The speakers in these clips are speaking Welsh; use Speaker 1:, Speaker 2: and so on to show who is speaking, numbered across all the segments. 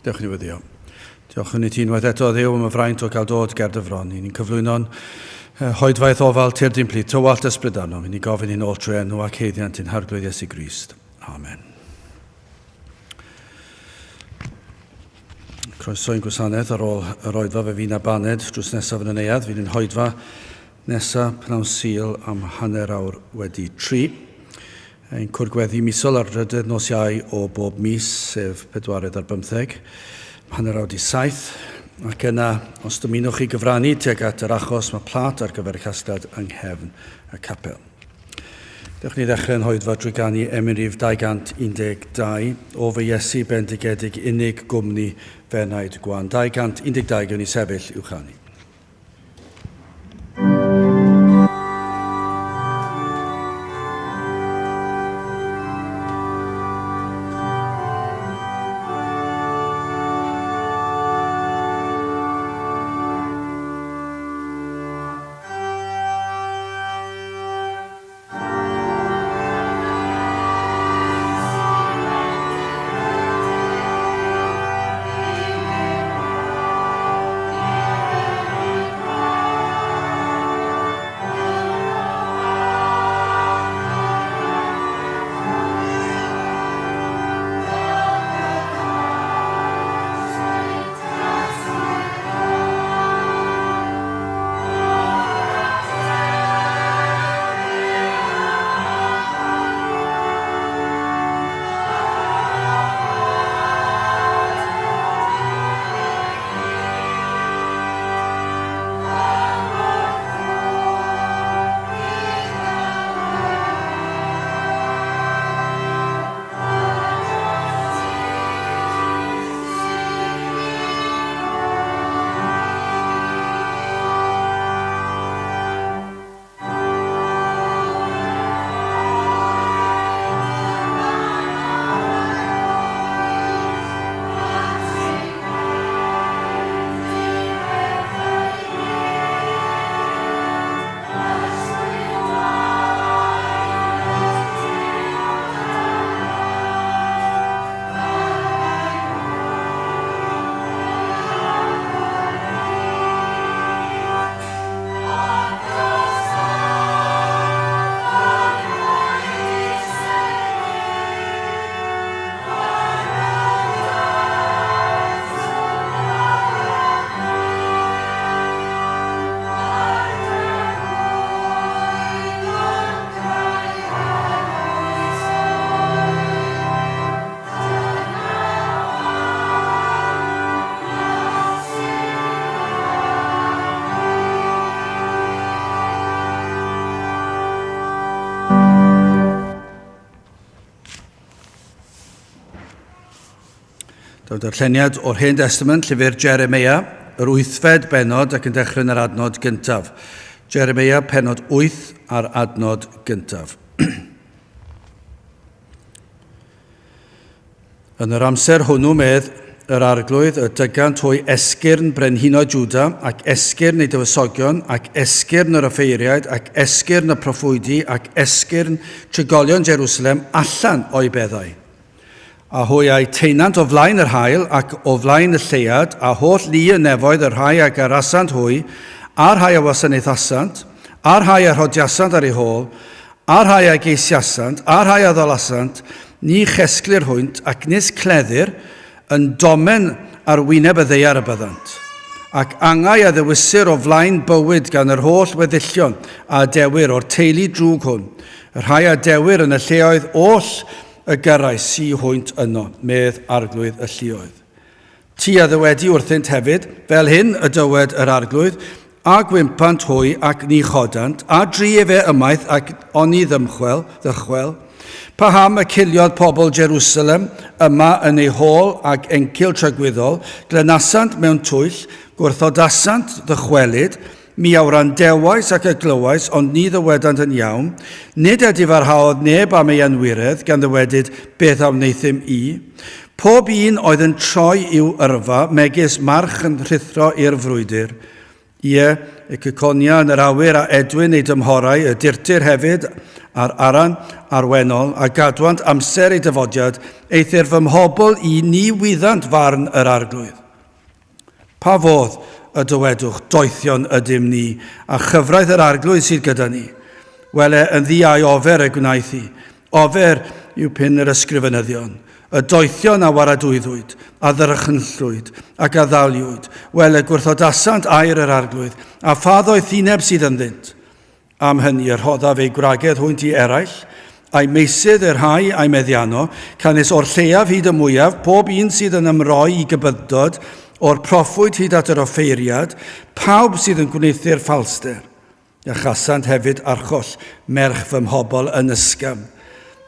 Speaker 1: Dewch ni weddio. Diolch yn i ti unwaith eto, Dduw, am y fraint o gael dod ger dy fron. Ni'n cyflwyno'n hoedfaeth ofal tu'r dim plith, tywallt ysbryd arnom. Ni'n gofyn i'n ôl trwy enw ac heiddiant i'n Harglwydd Iesu Grist. Amen. Croeso i'n gwasanaeth ar ôl yr oedfa fe fi'n a baned drws nesaf yn y neuadd. Fi'n hoedfa nesaf pnawn Sul am 3:30. Ein cwrdd gweddi misol ar drydydd nos Iau o bob mis, sef 15, 6:30. Ac yna, os dymunwch chi gyfrannu tuag at yr achos, mae plât ar gyfer y casgliad yng nghefn y capel. Dewch ni ddechrau yn hoedfa drwy ganu emyn rhif 212, O fy Iesu bendigedig unig gwmni f'enaid gwan. 212 gewn ni sefyll i'w chanu. Daw'r darlleniad o'r Hen Destament, llyfr Jeremia, yr wythfed bennod ac yn dechrau yn yr adnod gyntaf. Jeremia, pennod 8 a'r adnod gyntaf. Yn yr amser hwnnw, medd yr Arglwydd, y dygant hwy esgyrn brenhinoedd Jwda, ac esgyrn ei dywysogion, ac esgyrn yr offeiriaid, ac esgyrn y proffwydi, ac esgyrn trigolion Jerusalem allan o'u beddau. A hwy a'u taenant o flaen yr haul, ac o flaen y lleuad, a holl lu y nefoedd y rhai a garasant hwy, a'r rhai a wasanaethasant, a'r rhai a rhodiasant ar eu hôl, A'r rhai a geisiasant, a'r rhai a ddolasant, ni chesglir hwynt, ac nis cleddir, yn domen ar wyneb y ddaear y byddant. Ac angau a ddewisir o flaen bywyd gan yr holl weddillion a adewir o'r teulu drwg hwn, y rhai a adewir yn y lleoedd oll y gyrrais si hwynt yno, medd Arglwydd y lluoedd. Ti a ddywedi wrthynt hefyd, Fel hyn y dywed yr Arglwydd, A gwympant hwy ac ni chodant, a dry efe ymaith ac oni ddymchwel, ddychwel. Paham y ciliodd pobl Jerusalem yma yn ei hôl ag encil tragwyddol, glynasant mewn twyll, gwrthodasant ddychwelyd, mi a wrandewais ac a glywais, ond ni ddywedant yn iawn. Nid edifarhaodd neb am ei anwiredd, gan ddywedyd, Beth a wneuthum i? Pob un oedd yn troi i'w yrfa, megis march yn rhuthro i'r frwydr. Ie, y cyconia yn yr awyr a edwyn ei dymhorau, y dirtir hefyd, a'r aran a'r wennol, a gadwant amser ei dyfodiad, eithr fy mhobl i ni wyddant farn yr arglwydd. Pa fodd y dywedwch, doethion ydym ni, a chyfraith yr arglwydd sydd gyda ni? Wele, yn ddiau ofer y gwnaeth hi. Ofer yw pin yr ysgrifenyddion. Y doethion a waradwyddwyd, a ddyrychynllwyd, ac a ddaliwyd. Wele, gwrthodasant air yr arglwydd, a pha ddoethineb sydd ynddynt? Am hynny y rhoddaf eu gwragedd hwynt i eraill, a'i meysydd i'r rhai a'i meddianno, canys o'r lleiaf hyd y mwyaf, pob un sydd yn ymroi i gybyddod, o'r proffwyd hyd at yr offeiriad, pawb sydd yn gwneuthur ffalster. Iachasant hefyd archoll merch fy mhobl yn ysgafn,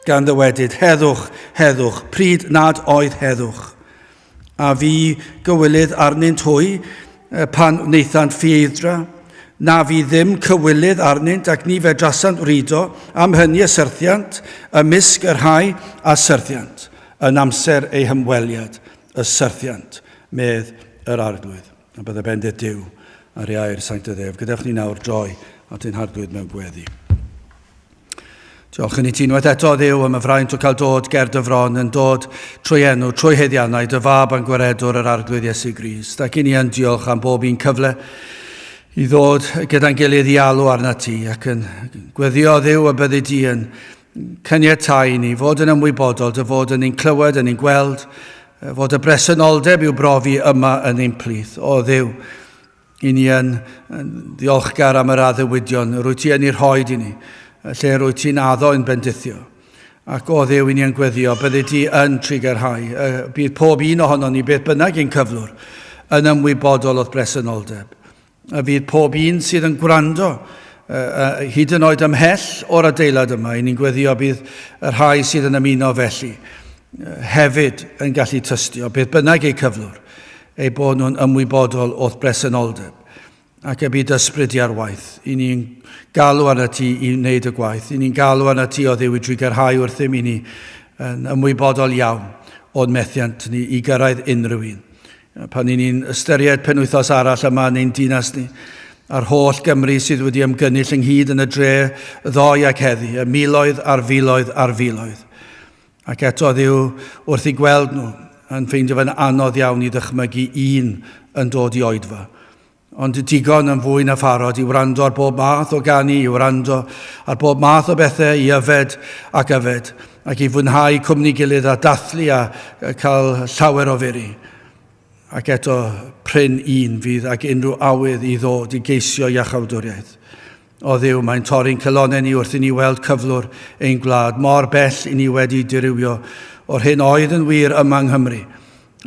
Speaker 1: gan ddywedyd, Heddwch, heddwch, pryd nad oedd heddwch. A fi gywilydd arnynt hwy pan wnaethant ffieidd-dra? Na fi ddim cywilydd arnynt ac ni fedrasant wrido, am hynny y syrthiant ymysg y rhai a syrthiant, yn amser eu hymweliad, y syrthiant, medd yr Arglwydd. A bydde bendith Duw ar ei air sanctaidd ef. Gadewch ni nawr droi at ein Harglwydd mewn gweddi. Diolch yn i ti unwaith eto, Dduw, am y fraint o cael dod ger dy fron, yn dod trwy enw, trwy heddiannau, dy fab a'n gwaredwr yr Arglwydd Iesu Grist. Ac i ni yn diolch am bob un cyfle i ddod gyda'n gilydd i alw arna ti, ac yn gweddio, Dduw, y byddi di yn caniatáu i ni fod yn ymwybodol dy fod yn ein clywed, yn ein gweld, fod y bresenoldeb i'w brofi yma yn ein plith. O Dduw, i ni yn, yn ddiolchgar am yr addewidion rwyt ti yn ei rhoi i ni, lle rwyt ti'n addo yn bendithio. Ac o Dduw, i ni yn gweddio, byddi di yn trugarhau. Bydd pob un ohonon ni, beth bynnag ein cyflwr, yn ymwybodol o'th bresenoldeb. A fydd pob un sydd yn gwrando, hyd yn oed ymhell o'r adeilad yma, i ni'n gweddio bydd y rhai sydd yn ymuno felly hefyd yn gallu tystio, beth bynnag eu cyflwr, eu bod nhw'n ymwybodol o'th bresenoldeb ac y bydd ysbryd di ar waith. I ni'n galw arna ti i wneud y gwaith. I ni'n galw arna ti o Dduw i drugarhau wrthym i ni yn ymwybodol iawn o'n methiant ni i gyrraedd unrhyw un. Pan i ni'n ystyried penwythnos arall yma yn ein dinas ni, a'r holl Gymru sydd wedi ymgynnull ynghyd yn y dre ddoe ac heddi, y miloedd a'r filoedd a'r filoedd. Ac eto Dduw, wrth i gweld nhw, yn ffeindio fe'n anodd iawn i ddychmygu un yn dod i oedfa. Ond digon yn fwy na pharod i wrando ar bob math o ganu, i wrando ar bob math o bethau, i yfed ac yfed, ac i fwynhau cwmni gilydd a dathlu a cael llawer o firi. Ac eto, prin un fydd ag unrhyw awydd i ddod i geisio iachawdwriaeth. O Dduw, mae'n torri'n calonnau ni wrth i ni weld cyflwr ein gwlad, mor bell i ni wedi dirywio o'r hyn oedd yn wir yma yng Nghymru.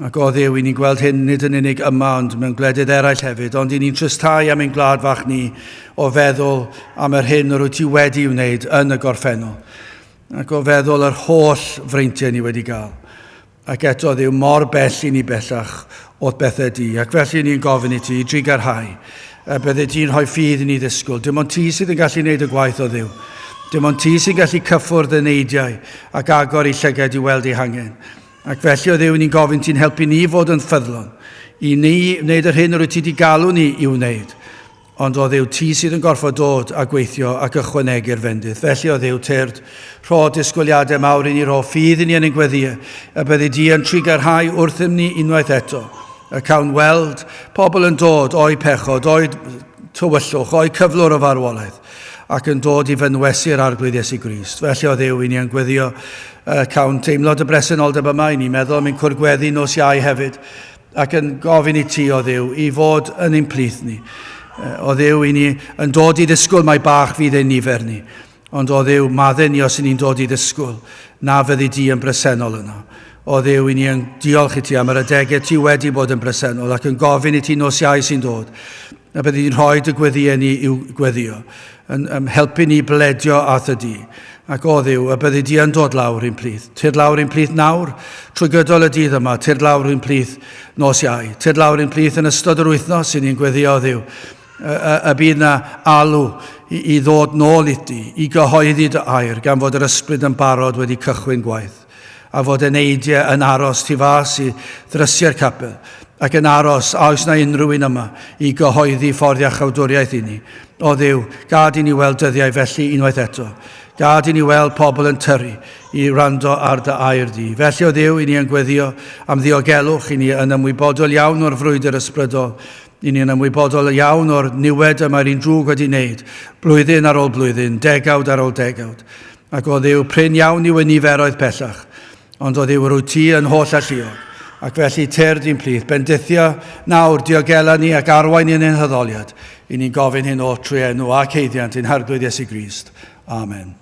Speaker 1: Ac o Dduw, i ni'n gweld hyn nid yn unig yma ond mewn gwledydd eraill hefyd, ond i ni'n tristau am ein gwlad fach ni o feddwl am yr hyn yr wyt ti wedi wneud yn y gorffennol, ac o feddwl yr holl freintiau ni wedi gael. Ac eto, Dduw, mor bell i ni bellach o'th bethau di, ac felly ni'n gofyn i ti i drugarhau. Y bydde ti'n rhoi ffydd i ni ddisgwyl. Dim ond ti sydd yn gallu gwneud y gwaith o Dduw. Dim ond ti sy'n gallu cyffwrdd y neidiau ac agor i llygaid i weld eu hangen. Ac felly o Dduw, ni'n gofyn ti'n helpu ni fod yn ffyddlon, i ni wneud yr hyn yr wyt ti wedi galw ni i'w wneud. Ond o Dduw, ti sydd yn gorfod dod a gweithio ac ychwanegu'r fendith. Felly, o Dduw, tyrd, rho disgwyliadau mawr i ni, rho ffydd i ni yn ein gweddïau, y byddi di yn trugarhau wrthym ni unwaith eto, y cawn weld pobl yn dod o'u pechod, o'u tywyllwch, o'u cyflwr o farwolaeth, ac yn dod i fynwesu'r Arglwydd Iesu Grist. Felly, o Dduw, i ni yn gweddio, cawn teimlo dy bresenoldeb yma, i ni meddwl am ein cwrdd gweddi nos Iau hefyd, ac yn gofyn i ti, o Dduw, i fod yn ein plith ni. O Dduw, i ni yn dod i ddisgwyl mai bach fydd ein nifer ni. Ond o Dduw, madde ni os i ni'n dod i ddisgwyl na fyddi di yn bresennol yno. O Dduw, i ni yn diolch i ti am yr adegau ti wedi bod yn bresennol ac yn gofyn i ti nos Iau sy'n dod. A byddi di'n rhoi dy gweddïau ni i'w gweddio, yn, yn helpu ni bledio â di. Ac o Dduw, y byddi di yn dod lawr i'n plith. Tyrd lawr i'n plith nawr, trwy gydol y dydd yma, tyrd lawr i'n plith nos Iau. Tyrd lawr i'n plith yn ystod yr wythnos i ni'n gweddio, o Dduw. Y, y, y bydd na alw i, i ddod nôl i ti, i gyhoeddi dy air, gan fod yr ysbryd yn barod wedi cychwyn gwaith, a fod eneidiau yn aros tu fas i ddrysiau'r capel. ac yn aros a oes na unrhyw un yma i gyhoeddi ffordd iachawdwriaeth i ni. O Dduw, gad i ni weld dyddiau felly unwaith eto. Gad i ni weld pobl yn tyrru i wrando ar dy air di. Felly o Dduw, i ni yn gweddio am ddiogelwch, i ni yn ymwybodol iawn o'r frwydr ysbrydol, i ni yn ymwybodol iawn o'r niwed y mae'r un drwg wedi wneud, blwyddyn ar ôl blwyddyn, degawd ar ôl degawd. Ac o Dduw, prin iawn yw y niferoedd pellach, ond o Dduw, yr wyt ti yn holl alluog. Ac felly tyrd i'n plith, bendithio nawr, diogela ni ac arwain ni yn ein haddoliad. I ni'n gofyn hyn oll trwy enw ac haeddiant ein Harglwydd Iesu Grist. Amen.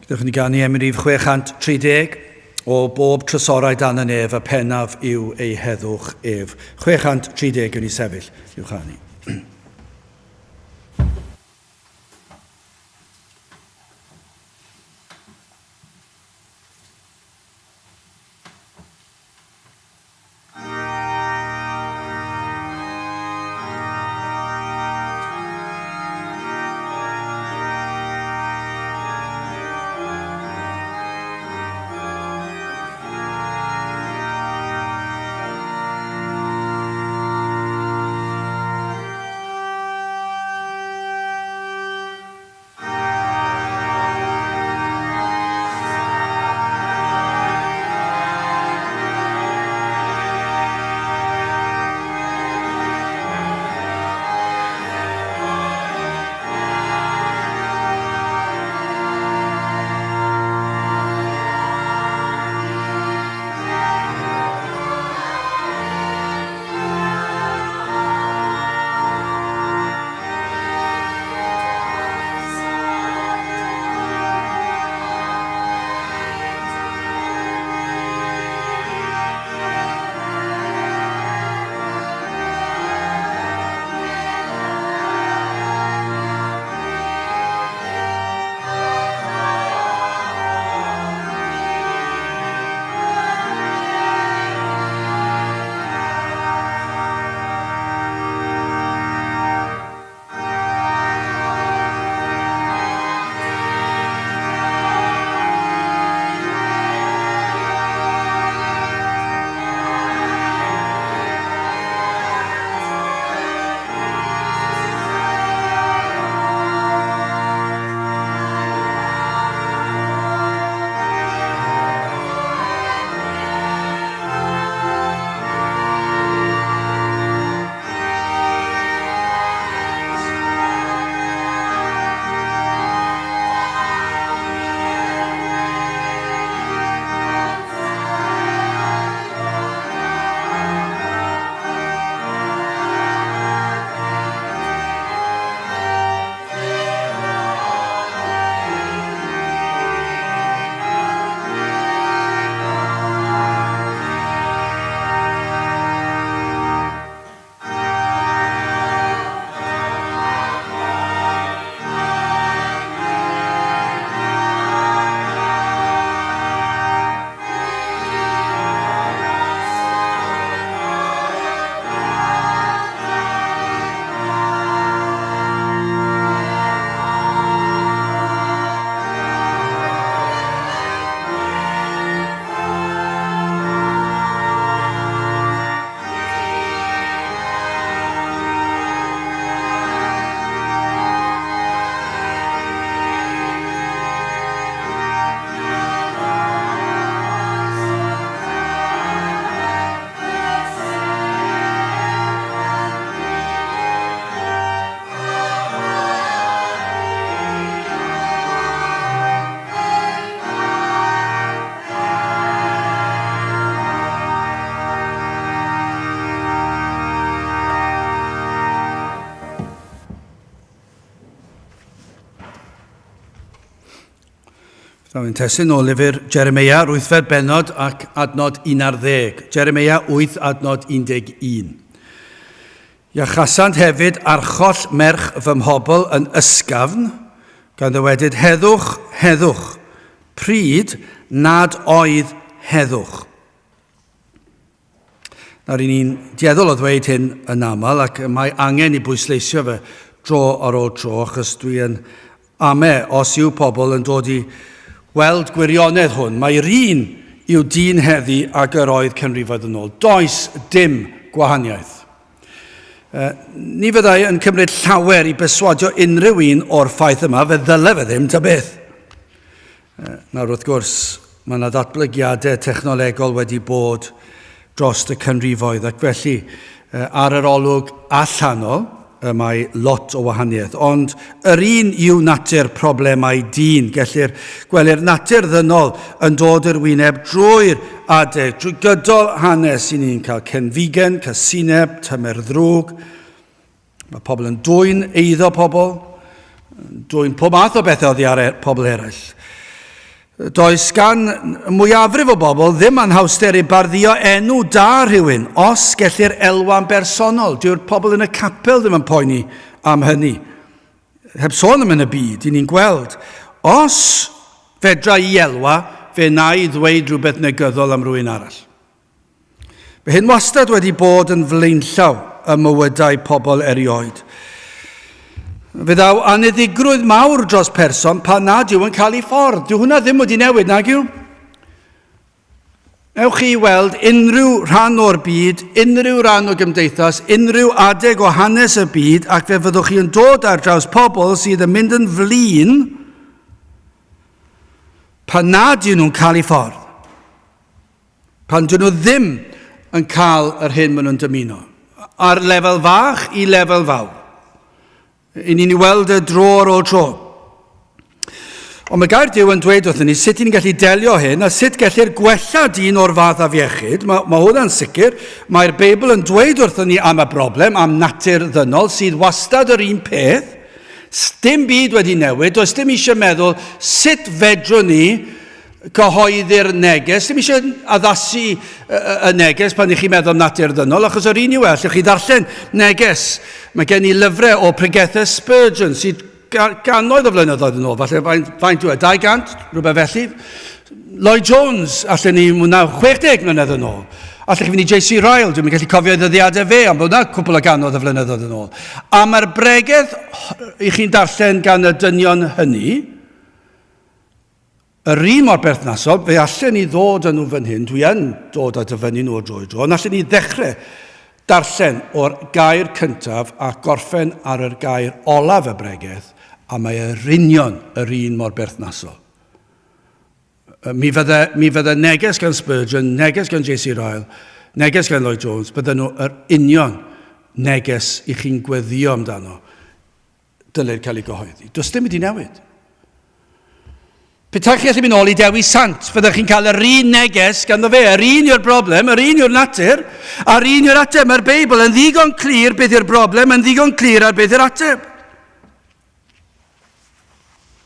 Speaker 1: Dewch ni ganu emyn rhif 630 o bob trysorau dan y nef, y pennaf yw ei heddwch ef. 630 yn ei sefyll i'w chanu. Daw ein testun o lyfr Jeremia, yr wythfed bennod ac adnod 11. Jeremia 8 adnod 11. Iachasant hefyd archoll merch fy mhobl yn ysgafn, gan ddywedyd heddwch, heddwch, pryd nad oedd heddwch. Nawr, i ni'n dueddol o ddweud hyn yn aml ac mae angen i bwysleisio fe dro ar ôl tro achos dwi yn ame os yw pobl yn dod i weld gwirionedd hwn. Mae'r un yw dyn heddi ag yr oedd canrifoedd yn ôl. Does dim gwahaniaeth. Ni fyddai yn cymryd llawer i berswadio unrhyw un o'r ffaith yma, fe ddyle fe ddim, ta beth. Nawr, wrth gwrs, mae yna ddatblygiadau technolegol wedi bod dros y canrifoedd, ac felly ar yr olwg allanol, y mae lot o wahaniaeth. Ond yr un yw natur problemau dyn. Gellir gwelir natur ddynol yn dod i'r wyneb drwy'r adeg, drwy gydol hanes i ni'n cael cenfigen, casineb, tymer ddrwg. Mae pobl yn dwyn eiddo pobl, dwyn pob math o bethau oddi ar e, pobl eraill. Does gan y mwyafrif o bobl ddim anhawster i barddio enw da rhywun os gellir elwa'n bersonol. Dyw'r pobl yn y capel ddim yn poeni am hynny. Heb sôn am yn y byd, i ni'n gweld. Os fedra i elwa, fe na i ddweud rhywbeth negyddol am rhywun arall. Mae hyn wastad wedi bod yn flaenllaw ym mywydau pobl erioed. Fe ddaw aniddigrwydd mawr dros person pan nad yw yn cael ei ffordd. Dyw hwnna ddim wedi newid, nag yw? Ewch chi i weld unrhyw rhan o'r byd, unrhyw ran o gymdeithas, unrhyw adeg o hanes y byd, ac fe fyddwch chi yn dod ar draws pobl sydd yn mynd yn flin pan nad yw nhw'n cael ei ffordd. Pan dyn nhw ddim yn cael yr hyn maen nhw'n dymuno. Ar lefel fach i lefel fawr. I ni'n ei weld y dro ar ôl tro. Ond mae gair Duw yn dweud wrthyn ni sut ni'n gallu delio hyn a sut gellir gwella dyn o'r fath afiechyd. Mae, mae hwnna'n sicr. Mae'r Beibl yn dweud wrthyn ni am y broblem, am natur ddynol sydd wastad yr un peth. Dim byd wedi newid, does dim eisiau meddwl sut fedrwn ni cyhoeddi'r neges. Dim eisiau addasu y neges pan ych chi'n meddwl am natur ddynol, achos yr un yw e, allwch chi ddarllen neges. Mae gen i lyfrau o pregethau Spurgeon sydd gannoedd o flynyddoedd yn ôl, falle faint, faint yw e, 200, rhywbeth felly. Lloyd Jones, allan ni mwna 60 mlynedd yn ôl. Allwch chi fynd i J.C. Ryle, dwi'n gallu cofio ddyddiadau fe, ond bod yna cwpl o gannoedd o flynyddoedd yn ôl. A mae'r bregeth i chi'n darllen gan y dynion hynny, Yr un mor berthnasol, fe allen ni ddod â nhw fan hyn, dwi yn dod â dyfynnu nhw o dro i dro, ond allen ni ddechrau darllen o'r gair cyntaf a gorffen ar yr gair olaf y bregeth, a mae yr union yr un mor berthnasol. Mi fydde, mi fydde neges gan Spurgeon, neges gan J.C. Ryle, neges gan Lloyd Jones, bydden nhw yr union neges i chi'n gweddio amdano dylid cael ei gyhoeddi. Does dim wedi newid. Petai chi allu mynd ôl i Dewi Sant, fyddech chi'n cael yr un neges ganddo fe, yr un yw'r broblem, yr un yw'r natur, a'r un yw'r ateb. Mae'r Beibl yn ddigon clir beth yw'r broblem, yn ddigon clir ar beth yw'r ateb.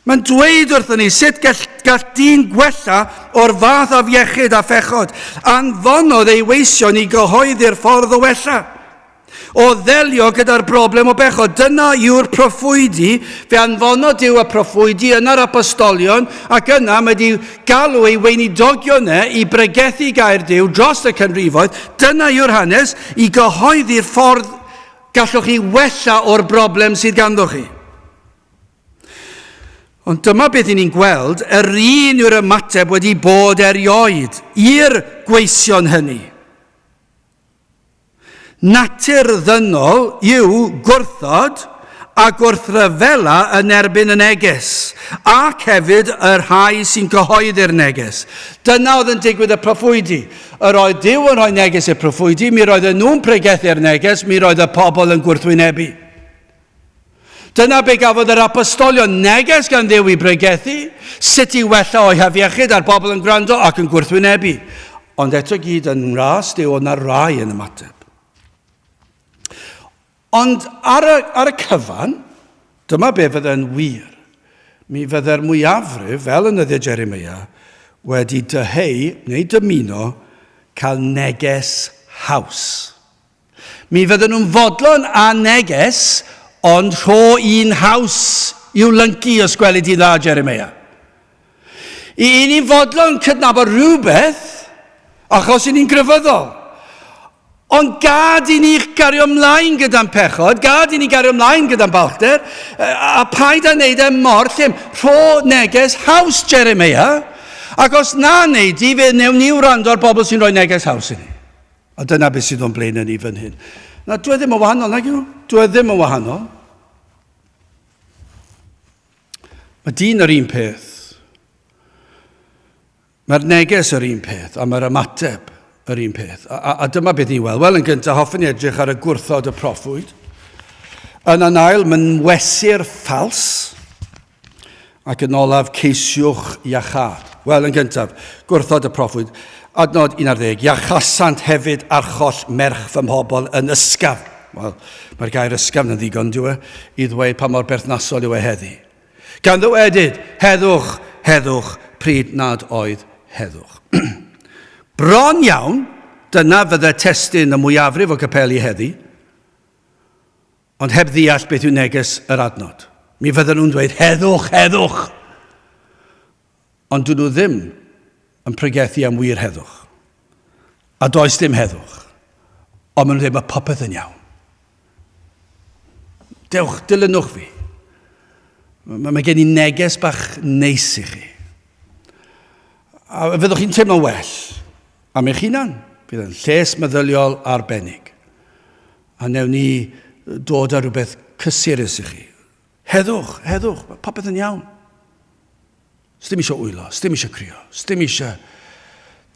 Speaker 1: Mae'n dweud wrthyn ni sut gall, gall dyn gwella o'r fath afiechyd a phechod. Anfonodd ei weision i gyhoeddi'r ffordd o wella. O ddelio gyda'r broblem o bechod. Dyna yw'r proffwydi. Fe anfonodd Duw y proffwydi, yna'r apostolion, ac yna mae wedi galw ei weinidogion e i bregethu gair Duw dros y canrifoedd. Dyna yw'r hanes, i gyhoeddi'r ffordd gallwch chi wella o'r broblem sydd ganddo chi. Ond dyma beth i ni'n gweld, yr un yw'r ymateb wedi bod erioed i'r gweision hynny. Natur ddynol yw gwrthod a gwrthryfela yn erbyn y neges, ac hefyd y rhai sy'n cyhoeddi'r neges. Dyna oedd yn digwydd y proffwydi. Yr oedd Duw yn rhoi neges i'r proffwydi, mi roedden nhw'n pregethu'r neges, mi roedd y pobl yn gwrthwynebu. Dyna be gafodd yr apostolion neges gan Dduw i bregethu, sut i wella o'u hafiechyd a'r bobl yn gwrando ac yn gwrthwynebu. Ond eto gyd yn ras Duw oedd na rai yn ymateb. Ond ar y, ar y cyfan, dyma be fydde'n wir. Mi fydde'r mwyafrif, fel yn nyddiau Jeremia, wedi dyheu neu dymuno cael neges haws. Mi fydden nhw'n fodlon â neges, ond rho un haws i'w lyncu os gweli di'n dda, Jeremia. I, i ni'n fodlon cydnabod rhywbeth, achos i ni'n grefyddol. Ond gad i ni gario ymlaen gyda'n pechod, gad i ni gario ymlaen gyda'n balchder, a paid â wneud e mor llym. Rho neges haws, Jeremia, ac os na wneud di, fe wnewn ni wrando ar bobl sy'n rhoi neges haws i ni. A dyna beth sydd o'n blaen ni fan hyn. Na, dwi e ddim yn wahanol, nag yw? Dwi e ddim yn wahanol. Mae dyn yr un peth. Mae'r neges yr un peth, a mae'r ymateb yr un peth. A, a, a dyma beth ni'n weld. Wel, yn gyntaf, hoffwn i edrych ar y gwrthod y proffwyd. Yn yn ail, mynwesu'r ffals. Ac yn olaf, ceisiwch iachâd. Wel, yn gyntaf, gwrthod y proffwyd. Adnod 11. Iachasant hefyd archoll merch fy mhobl yn ysgafn. Wel, mae'r gair ysgafn yn ddigon, dyw e, i ddweud pa mor berthnasol yw e heddi. Gan ddywedyd, heddwch, heddwch, pryd nad oedd heddwch. Bron iawn, dyna fydde testun y mwyafrif o capeli heddi, ond heb ddeall beth yw neges yr adnod. Mi fydden nhw'n dweud, heddwch, heddwch! Ond dyn nhw ddim yn pregethu am wir heddwch. A does dim heddwch. Ond maen nhw'n dweud mae popeth yn iawn. Dewch, dilynwch fi. Mae, mae gen i neges bach neis i chi. A fyddwch chi'n teimlo'n well am eich hunan. Bydd yn lles meddyliol arbennig. A newn ni dod â rhywbeth cysurus i chi. Heddwch, heddwch, mae popeth yn iawn. Sdim eisiau wylo, sdim eisiau crio, sdim eisiau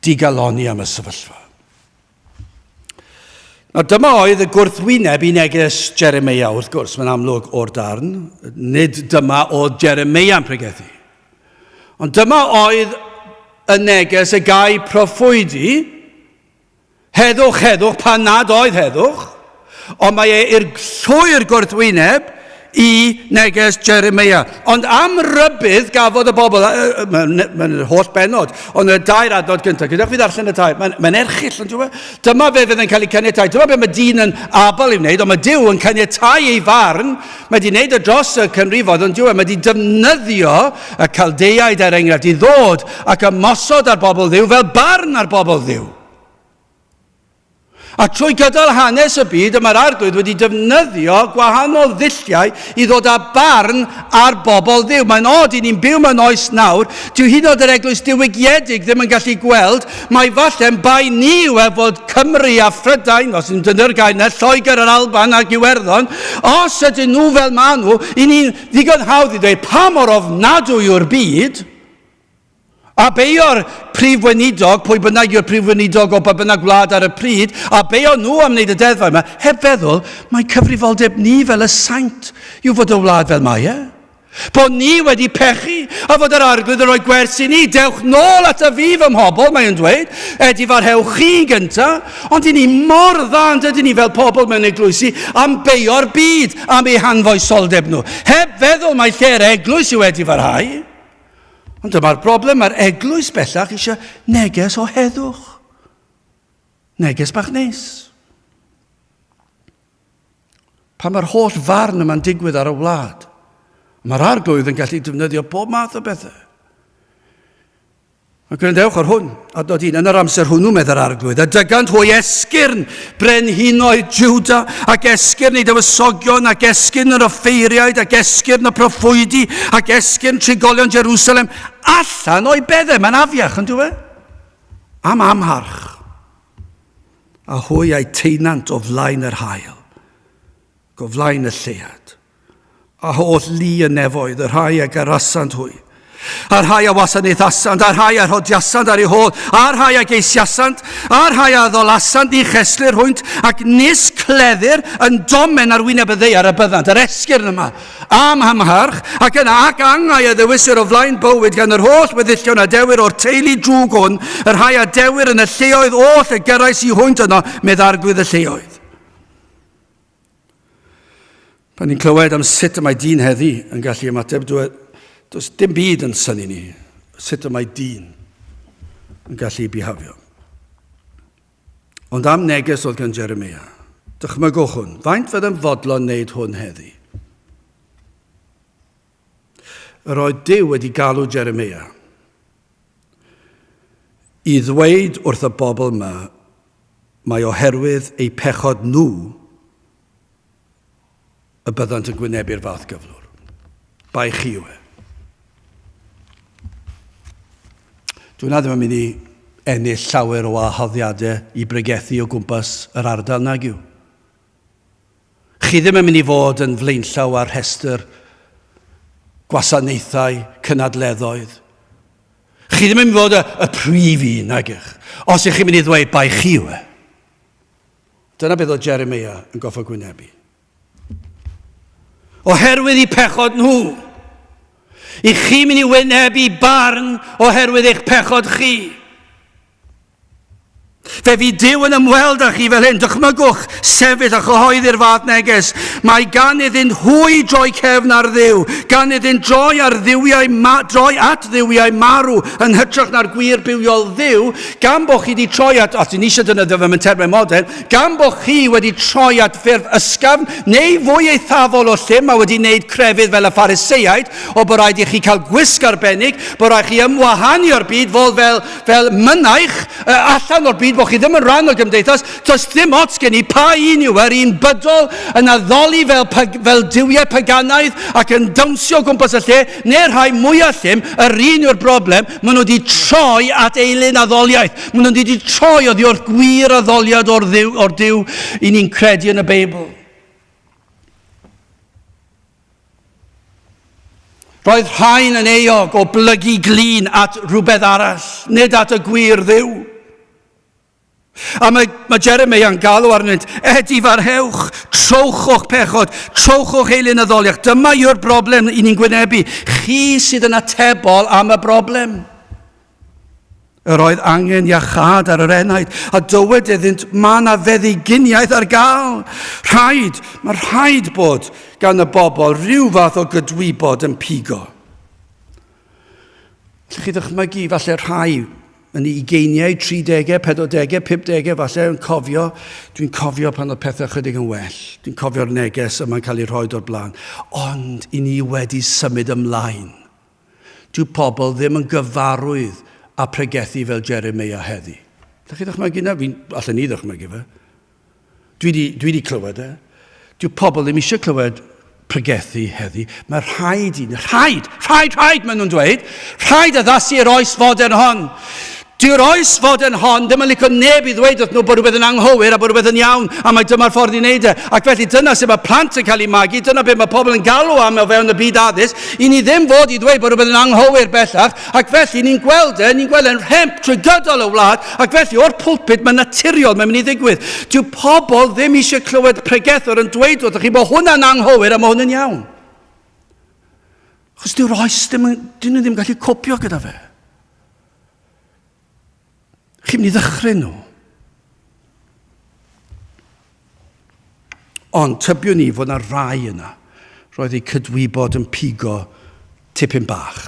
Speaker 1: digaloni am y sefyllfa. Nawr dyma oedd y gwrthwyneb i neges Jeremia, wrth gwrs, mae'n amlwg o'r darn. Nid dyma oedd Jeremia yn pregethu. Ond dyma oedd y neges y gai proffwydi Heddwch, heddwch, pan nad oedd heddwch, ond mae e i'r llwyr gwrthwyneb i neges Jeremia. Ond am rybudd gafodd y bobl, mae'n ma holl benod, ond y dair adnod gyntaf, gyda fi ddarllen y tair, mae'n ma erchyll, ond e? Dyma fe fydd yn cael ei caniatau, dyma be mae dyn yn abl i wneud, ond mae Duw yn caniatau ei farn, mae wedi wneud y dros y cynrifoedd, ond dyw e, mae wedi defnyddio y Caldeiaid er enghraifft i ddod ac ymosod ar bobl Dduw fel barn ar bobl Dduw. A trwy gydol hanes y byd, y mae'r Arglwydd wedi defnyddio gwahanol ddulliau i ddod â barn ar bobl Dduw. Mae'n od i ni'n byw mewn oes nawr, dyw hyd yn oed yr eglwys diwygiedig ddim yn gallu gweld, mai falle'n bai ni yw e fod Cymru a Phrydain, os yn dyna'r gair yna, Lloegr, yr Alban ac Iwerddon, os ydyn nhw fel maen nhw, i ni'n ddigon hawdd i ddweud pa mor ofnadwy yw'r byd, A beio'r prif weinidog, pwy bynnag yw'r prif weinidog o ba bynnag wlad ar y pryd, a beio nhw am wneud y deddfau yma, heb feddwl, mae cyfrifoldeb ni fel y saint yw fod y wlad fel mae e. Bod ni wedi pechu, a fod yr arglwydd yn rhoi gwers i ni. Dewch nôl at y fi fy mhobl, mae yn dweud. Edifarhewch chi gynta. Ond i ni mor dda yn dydyn ni fel pobl mewn eglwysi am beio'r byd am eu hanfoesoldeb nhw. Heb feddwl mae lle'r eglwys yw edifarhau. Ond dyma'r broblem, mae'r eglwys bellach eisiau neges o heddwch. Neges bach neis. Pan mae'r holl farn yma'n digwydd ar y wlad, mae'r arglwydd yn gallu defnyddio pob math o bethau. A gwrandewch ar hwn, adnod un, yn yr amser hwnnw, meddai'r arglwydd, a dygant hwy esgyrn brenhinoedd Juda, ac esgyrn ei dywysogion, ac esgyrn yr offeiriaid, ac esgyrn y proffwydi, ac esgyrn trigolion Jerusalem, allan o'i beddau. Mae'n afiach, yn dwi? Am amharch. A hwy a'i teinant o flaen yr hael, go flaen y lleuad. a holl lu y nefoedd, y rhai a garasant hwy, a'r rhai a wasanaethasant, a'r rhai a rhodiasant ar ei hôl, a'r rhai a geisiasant, a'r rhai a ddolasant, ni cheslir hwynt, ac nis cleddir yn domen ar wyneb y ddeiar y byddant, yr esgyrn yma, am hamharch, ac yna ac angau a ddewisir o flaen bywyd gan yr holl weddillion a dewir o'r teulu drwg hwn, y rhai a dewir yn y lleoedd oll y gyrrais i hwynt yno, medd arglwydd y lleoedd. Pan ni'n clywed am sut y mae dyn heddi yn gallu ymateb, dwi, e, Does dim byd yn synnu ni sut y mae dyn yn gallu bihafio. Ond am neges oedd gan Jeremia. Dychmygwch hwn. Faint fydd yn fodlon wneud hwn heddi? Yr oedd Duw wedi galw Jeremia i ddweud wrth y bobl yma mae oherwydd eu pechod nhw y byddant yn gwynebu'r fath gyflwr. Bai chi yw e. Dwi na ddim yn mynd i ennill llawer o wahoddiadau i bregethu o gwmpas yr ardal nag yw. Chi ddim yn mynd i fod yn flaenllaw ar rhestr gwasanaethau cynadleddoedd. Chi ddim yn mynd i fod y, y prif un, nag ych. Os ych chi'n mynd i ddweud bai chi yw e. Dyna beth oedd Jeremiah yn goffo gwynebu. Oherwydd i pechod nhw. I chi mynd i wynebu barn oherwydd eich pechod chi. Fe fydd Duw yn ymweld â chi fel hyn. Dychmygwch sefyll a chyhoeddi'r fath neges. Mae gan iddynt hwy droi cefn ar Dduw, gan iddynt droi ar dduwiau ma, droi at dduwiau marw yn hytrach na'r gwir bywiol Dduw, gan bod chi wedi troi at, os ni'n eisiau defnyddio fe mewn termau modern, gan bod chi wedi troi at ffurf ysgafn neu fwy eithafol o llym a wedi wneud crefydd fel y Phariseaid, o bod rhaid i chi cael gwisg arbennig, bod rhaid chi ymwahanu o'r byd, fod fel fel mynaich allan o'r byd, bod chi ddim yn rhan o'r gymdeithas, does ddim ots gen i pa un yw yr un bydol yn addoli fel, fel duwiau paganaidd ac yn dawnsio o gwmpas y lle, neu'r rhai mwyaf llym, yr un yw'r broblem, maen nhw wedi troi at eilun addoliaeth. Maen nhw wedi troi oddi wrth gwir addoliad o'r ddiw, or Duw i ni'n credu yn y Beibl. Roedd rhain yn euog o blygu glin at rhywbeth arall, nid at y gwir Dduw. A mae, mae Jeremiah yn galw arnynt, edifarhewch, trowch o'ch pechod, trowch o'ch eilunyddoliach. Dyma yw'r broblem i ni'n gwynebu. Chi sydd yn atebol am y broblem. Yr oedd angen iachâd ar yr enaid, a dywed iddynt, mae yna feddyginiaeth ar gael. Rhaid, mae rhaid bod gan y bobl rhyw fath o gydwybod yn pigo. Allwch chi ddychmygu falle rhai yn ei ugeiniau, 30au, 40au, 50au falle yn cofio, dwi'n cofio pan oedd pethau chydig yn well, dwi'n cofio'r neges yma'n cael ei rhoi o'r blaen, ond i ni wedi symud ymlaen. Dyw pobl ddim yn gyfarwydd â pregethu fel Jeremiah heddi. Ydych chi ddychmygu na? Fi'n, allan ni ddychmygu fe. Dwi di, dwi di clywed e. Dyw pobl ddim eisiau clywed pregethu heddi. Mae rhaid i, rhaid, rhaid, rhaid, maen nhw'n dweud, rhaid addasu i'r oes fodern hon. Dyw'r oes fodern hon ddim yn licio neb i ddweud wrth nhw bod rhywbeth yn anghywir a bod rhywbeth yn iawn, a mai dyma'r ffordd i wneud e. Ac felly dyna sut mae plant yn cael eu magu, dyna beth mae pobl yn galw am o fewn y byd addysg, i ni ddim fod i ddweud bod rhywbeth yn anghywir bellach, ac felly ni'n gweld e, ni'n gweld e'n rhemp trwy gydol y wlad, ac felly o'r pulpit mae'n naturiol, mae'n mynd i ddigwydd. Dyw pobl ddim eisiau clywed pregethwr yn dweud wrthych chi bod hwnna'n anghywir a mae hwn yn iawn. Achos dyw'r oes ddim, dyn nhw ddim gallu copio gyda fe. Chi'n mynd i ddychryn nhw. Ond tybiwn ni fod yna rai yna. Roedd eu cydwybod yn pigo tipyn bach.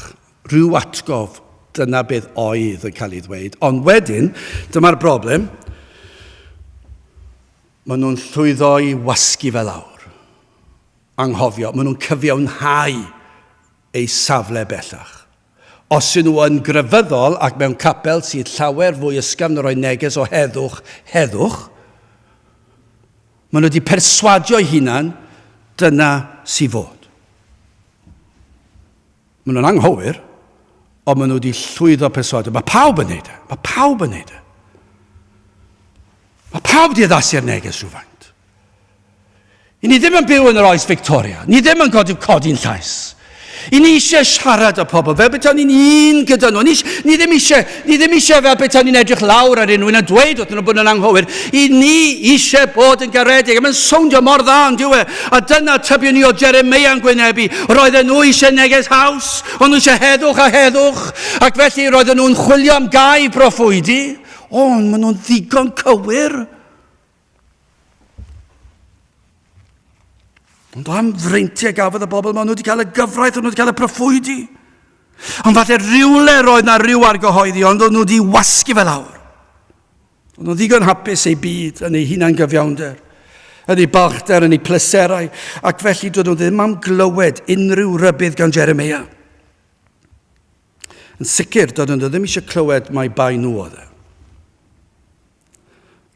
Speaker 1: Rhyw atgof, dyna beth oedd yn cael ei ddweud. Ond wedyn, dyma'r broblem. Maen nhw'n llwyddo i wasgu fel awr. Anghofio, maen nhw'n cyfiawnhau eu safle bellach. Os ŷn nhw yn grefyddol ac mewn capel sydd llawer fwy ysgafn na rhoi neges o heddwch, heddwch, maen nhw wedi perswadio'u hunan, dyna sydd fod. Maen nhw'n anghywir, ond maen nhw wedi llwyddo perswadio. Mae pawb yn neud e. Mae pawb yn neud e. Mae pawb wedi addasu'r neges rhywfaint. I ni ddim yn byw yn yr oes Victoria. Ni ddim yn codi, codi'n llais. I ni eisiau siarad â pobl fel beth ni'n un gyda nhw. Ni, ni, ddim eisiau, ni ddim eisiau fel beth ni'n edrych lawr ar unrhyw un a dweud wrthyn nhw bod nhw'n anghywir. I ni eisiau bod yn garedig. A mae'n sowndio mor dda yn dyw e. A dyna tybiwn ni o Jeremiah yn gwynebu. Roedden nhw eisiau neges haws. O'n nhw eisiau heddwch a heddwch. Ac felly roedden nhw'n chwilio am gau proffwydi. Ond maen nhw'n ddigon cywir. Ond am freintiau gafodd y bobl, maen nhw wedi cael y gyfraith, maen nhw wedi cael y proffwydi. Ond falle rhywle roedd na rhyw argyhoeddi, ond oedd nhw wedi wasgu fe lawr. Oedd nhw'n ddigon hapus eu byd yn eu hunan gyfiawnder, yn eu balchder, yn eu pleserau, ac felly doedd nhw ddim am glywed unrhyw rybudd gan Jeremia. Yn sicr, doedden nhw ddim eisiau clywed mai bai nhw oedd e.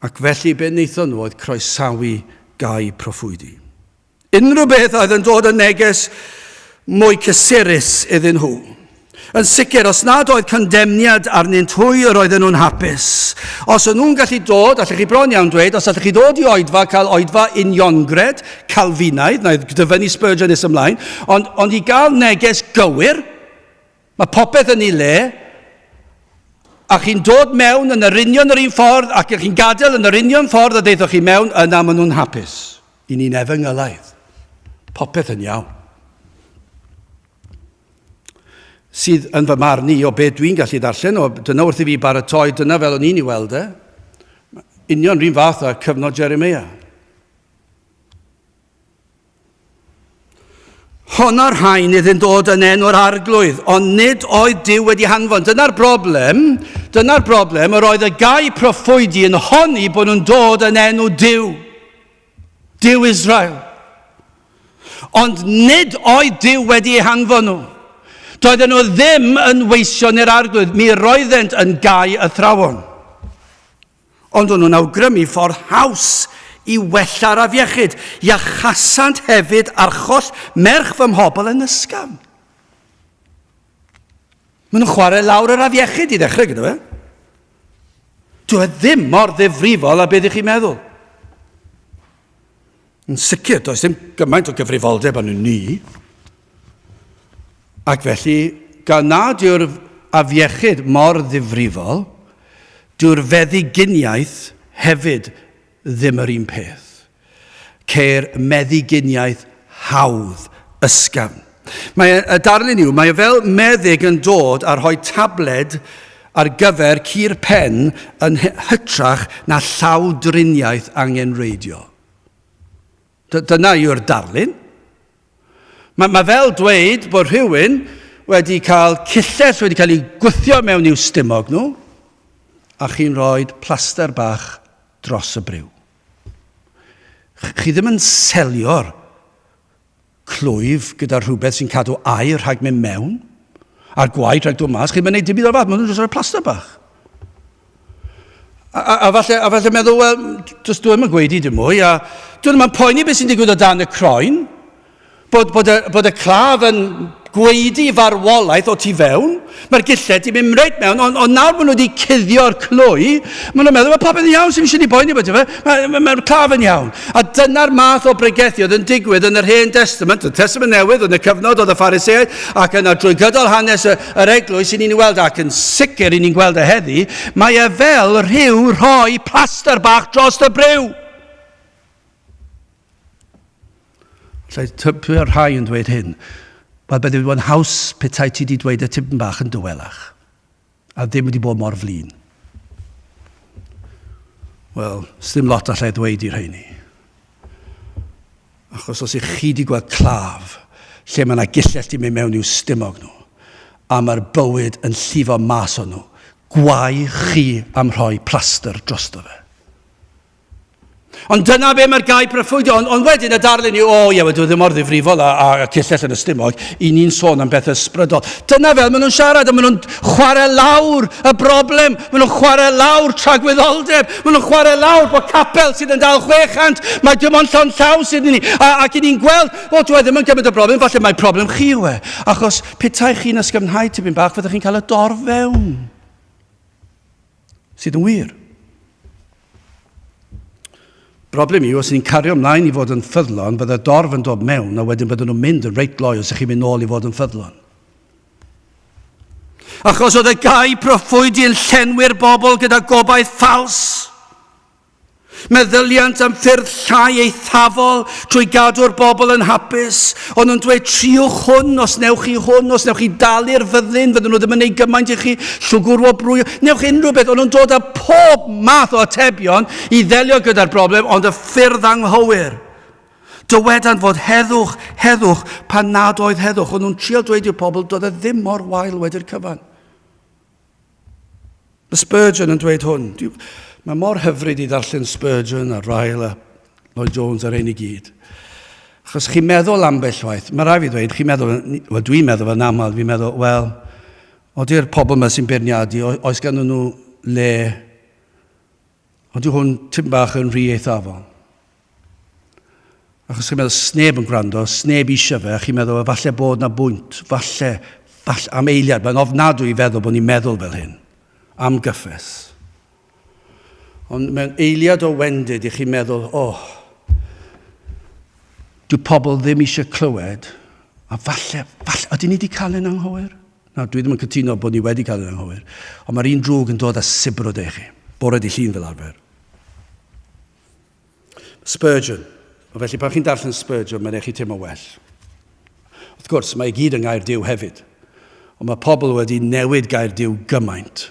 Speaker 1: Ac felly be wnaethon nhw oedd croesawu gau proffwydi. Unrhyw beth oedd yn dod yn neges mwy cysurus iddyn nhw. Yn sicr, os nad oedd condemniad arnynt hwy, yr oedden nhw'n hapus. Os o'n nhw'n gallu dod, allech chi bron iawn dweud, os allech chi ddod i oedfa, cael oedfa uniongred, Calfinaidd, na i dyfynnu Spurgeon nes ymlaen, ond, ond i gael neges gywir, mae popeth yn ei le, a chi'n dod mewn yn yr union yr un ffordd, ac chi'n gadael yn yr union ffordd a deithoch chi mewn, yna maen nhw'n hapus. I ni'n efengylaidd. Popeth yn iawn. Sydd yn fy marn i o beth dwi'n gallu ddarllen, o, dyna wrth i fi baratoi, dyna fel o'n i'n ei weld e. Union rhywun fath â cyfnod Jeremia. Honno'r rhain iddyn dod yn enw'r arglwydd, ond nid oedd Duw wedi hanfon. Dyna'r broblem, dyna'r broblem, yr oedd y gau proffwydi yn honni bod nhw'n dod yn enw Duw. Duw Israel. Ond nid oedd Duw wedi eu hanfon nhw. Doedden nhw ddim yn weision i'r arglwydd, mi roeddent yn gau athrawon. Ond o'n nhw'n awgrymu ffordd haws i wella'r afiechyd. Iachasant hefyd archoll merch fy mhobl yn ysgafn. Maen nhw'n chwarae lawr yr afiechyd i ddechrau gyda fe. Dyw e ddim mor ddifrifol a beth ych chi'n meddwl. Yn sicr, does dim gymaint o gyfrifoldeb arnyn ni. Ac felly, gan nad yw'r afiechyd mor ddifrifol, dyw'r feddyginiaeth hefyd ddim yr un peth. Ceir meddyginiaeth hawdd, ysgafn. Mae y darlun yw, mae e fel meddyg yn dod a rhoi tabled ar gyfer cur pen yn hytrach na llawdriniaeth angenrheidiol. Dyna yw'r darlun. Mae, mae fel dweud bod rhywun wedi cael cyllell wedi cael ei gwthio mewn i'w stumog nhw, a chi'n rhoi plaster bach dros y briw. Chi ddim yn selio'r clwyf gyda rhywbeth sy'n cadw aer rhag mynd mewn, a'r gwaed rhag dod mas. Chi'n mynd dim byd o'r fath, maen nhw'n jyst rhoi plaster bach. A, a, a, falle, a falle meddwl, wel, dys dwi ddim yn gweud i dim mwy, a dwi ddim yn poeni beth sy'n digwydd o dan y croen. Bod, bod, y, bod y claf yn gweidi farwolaeth o tu fewn, mae'r gilled di mynd reit mewn, ond on nawr maen nhw wedi cuddio'r clwy, maen nhw'n meddwl, mae popeth yn iawn, sy'n eisiau ni boeni beth fe, mae'r mae, mae claf yn iawn. A dyna'r math o bregethu oedd yn digwydd yn yr Hen Testament, y Testament Newydd, yn y cyfnod oedd y Phariseaid, ac yna drwy gydol hanes y, yr eglwys i ni'n weld, ac yn sicr i ni'n gweld e heddi, mae e fel rhyw rhoi plaster bach dros y briw. Allai tybio'r rhai yn dweud hyn, wel bydde wedi bod yn haws petai ti wedi dweud y tipyn bach yn dywelach, a ddim wedi bod mor flin. Wel, sdim lot allai ddweud i'r rheini. Achos os ych chi wedi gweld claf lle mae yna gyllell di mynd mewn i'w stumog nhw, a mae'r bywyd yn llifo mas o nhw, gwae chi am rhoi plaster drosto fe. Ond dyna be mae'r gair proffwydo. Ond, ond wedyn y darlun yw, o oh, ie, yeah, dwi ddim mor ddifrifol a, a cyllell yn y stumog, i ni'n sôn am beth ysbrydol. Dyna fel maen nhw'n siarad, a maen nhw'n chwarae lawr y broblem, maen nhw'n chwarae lawr tragwyddoldeb, maen nhw'n chwarae lawr bod capel sydd yn dal 600, mae dim ond llond llaw sydd yn ni. A, ac i ni'n gweld, o, dwi e ddim yn gymryd y broblem, falle mae problem chi yw e. Achos petai chi'n ysgyfnhau tipyn bach, fyddwch chi'n cael y dorf fewn. Sydd yn wir. Broblem yw, os ni'n cario ymlaen i fod yn ffyddlon, bydde dorf yn dod mewn a wedyn bydden nhw'n mynd yn reit gloi os ych chi'n mynd nôl i fod yn ffyddlon. Achos oedd y gau proffwydi yn llenwi'r bobl gyda gobaith ffals. Meddyliant am ffyrdd llai eithafol trwy gadw'r bobl yn hapus. O'n nhw'n dweud, triwch hwn, os newch chi hwn, os newch chi dalu'r fyddin, fydden nhw ddim yn neud gymaint i chi, llwgwr wobrwyo, newch unrhyw beth. O'n nhw'n dod â pob math o atebion i ddelio gyda'r broblem, ond y ffyrdd anghywir. Dywedant fod heddwch, heddwch, pan nad oedd heddwch. O'n nhw'n trial dweud i'r pobl, doedd e ddim mor wael wedi'r cyfan. Mae Spurgeon yn dweud hwn. Mae mor hyfryd i ddarllen Spurgeon a Ryle a Lloyd Jones a'r ein i gyd. Achos chi'n meddwl ambell waith, mae rai fi ddweud, chi'n meddwl, wel dwi'n meddwl yn aml, fi'n meddwl, wel, ody'r pobl yma sy'n beirniadu, oes gan nhw le, ody hwn tipyn bach yn rhy eithafol. Achos chi'n meddwl, sneb yn gwrando, sneb eisiau fe, a chi'n meddwl, falle bod na bwynt, falle, falle, am eiliad, mae'n ofnadwy i feddwl bod ni'n meddwl fel hyn, am gyffes. Ond mewn eiliad o wendid i chi'n meddwl, oh, dwi pobl ddim eisiau clywed, a falle, falle, ydyn ni wedi cael yn anghywir? Nawr, dwi ddim yn cytuno bod ni wedi cael yn anghywir, ond mae'r un drwg yn dod â sibrwd i chi, bore di llun fel arfer. Spurgeon. Felly pan chi'n darllen Spurgeon, mae'n eich chi teimlo well. Wrth gwrs, mae i gyd yng ngair Duw hefyd. Ond mae pobl wedi newid gair Duw gymaint.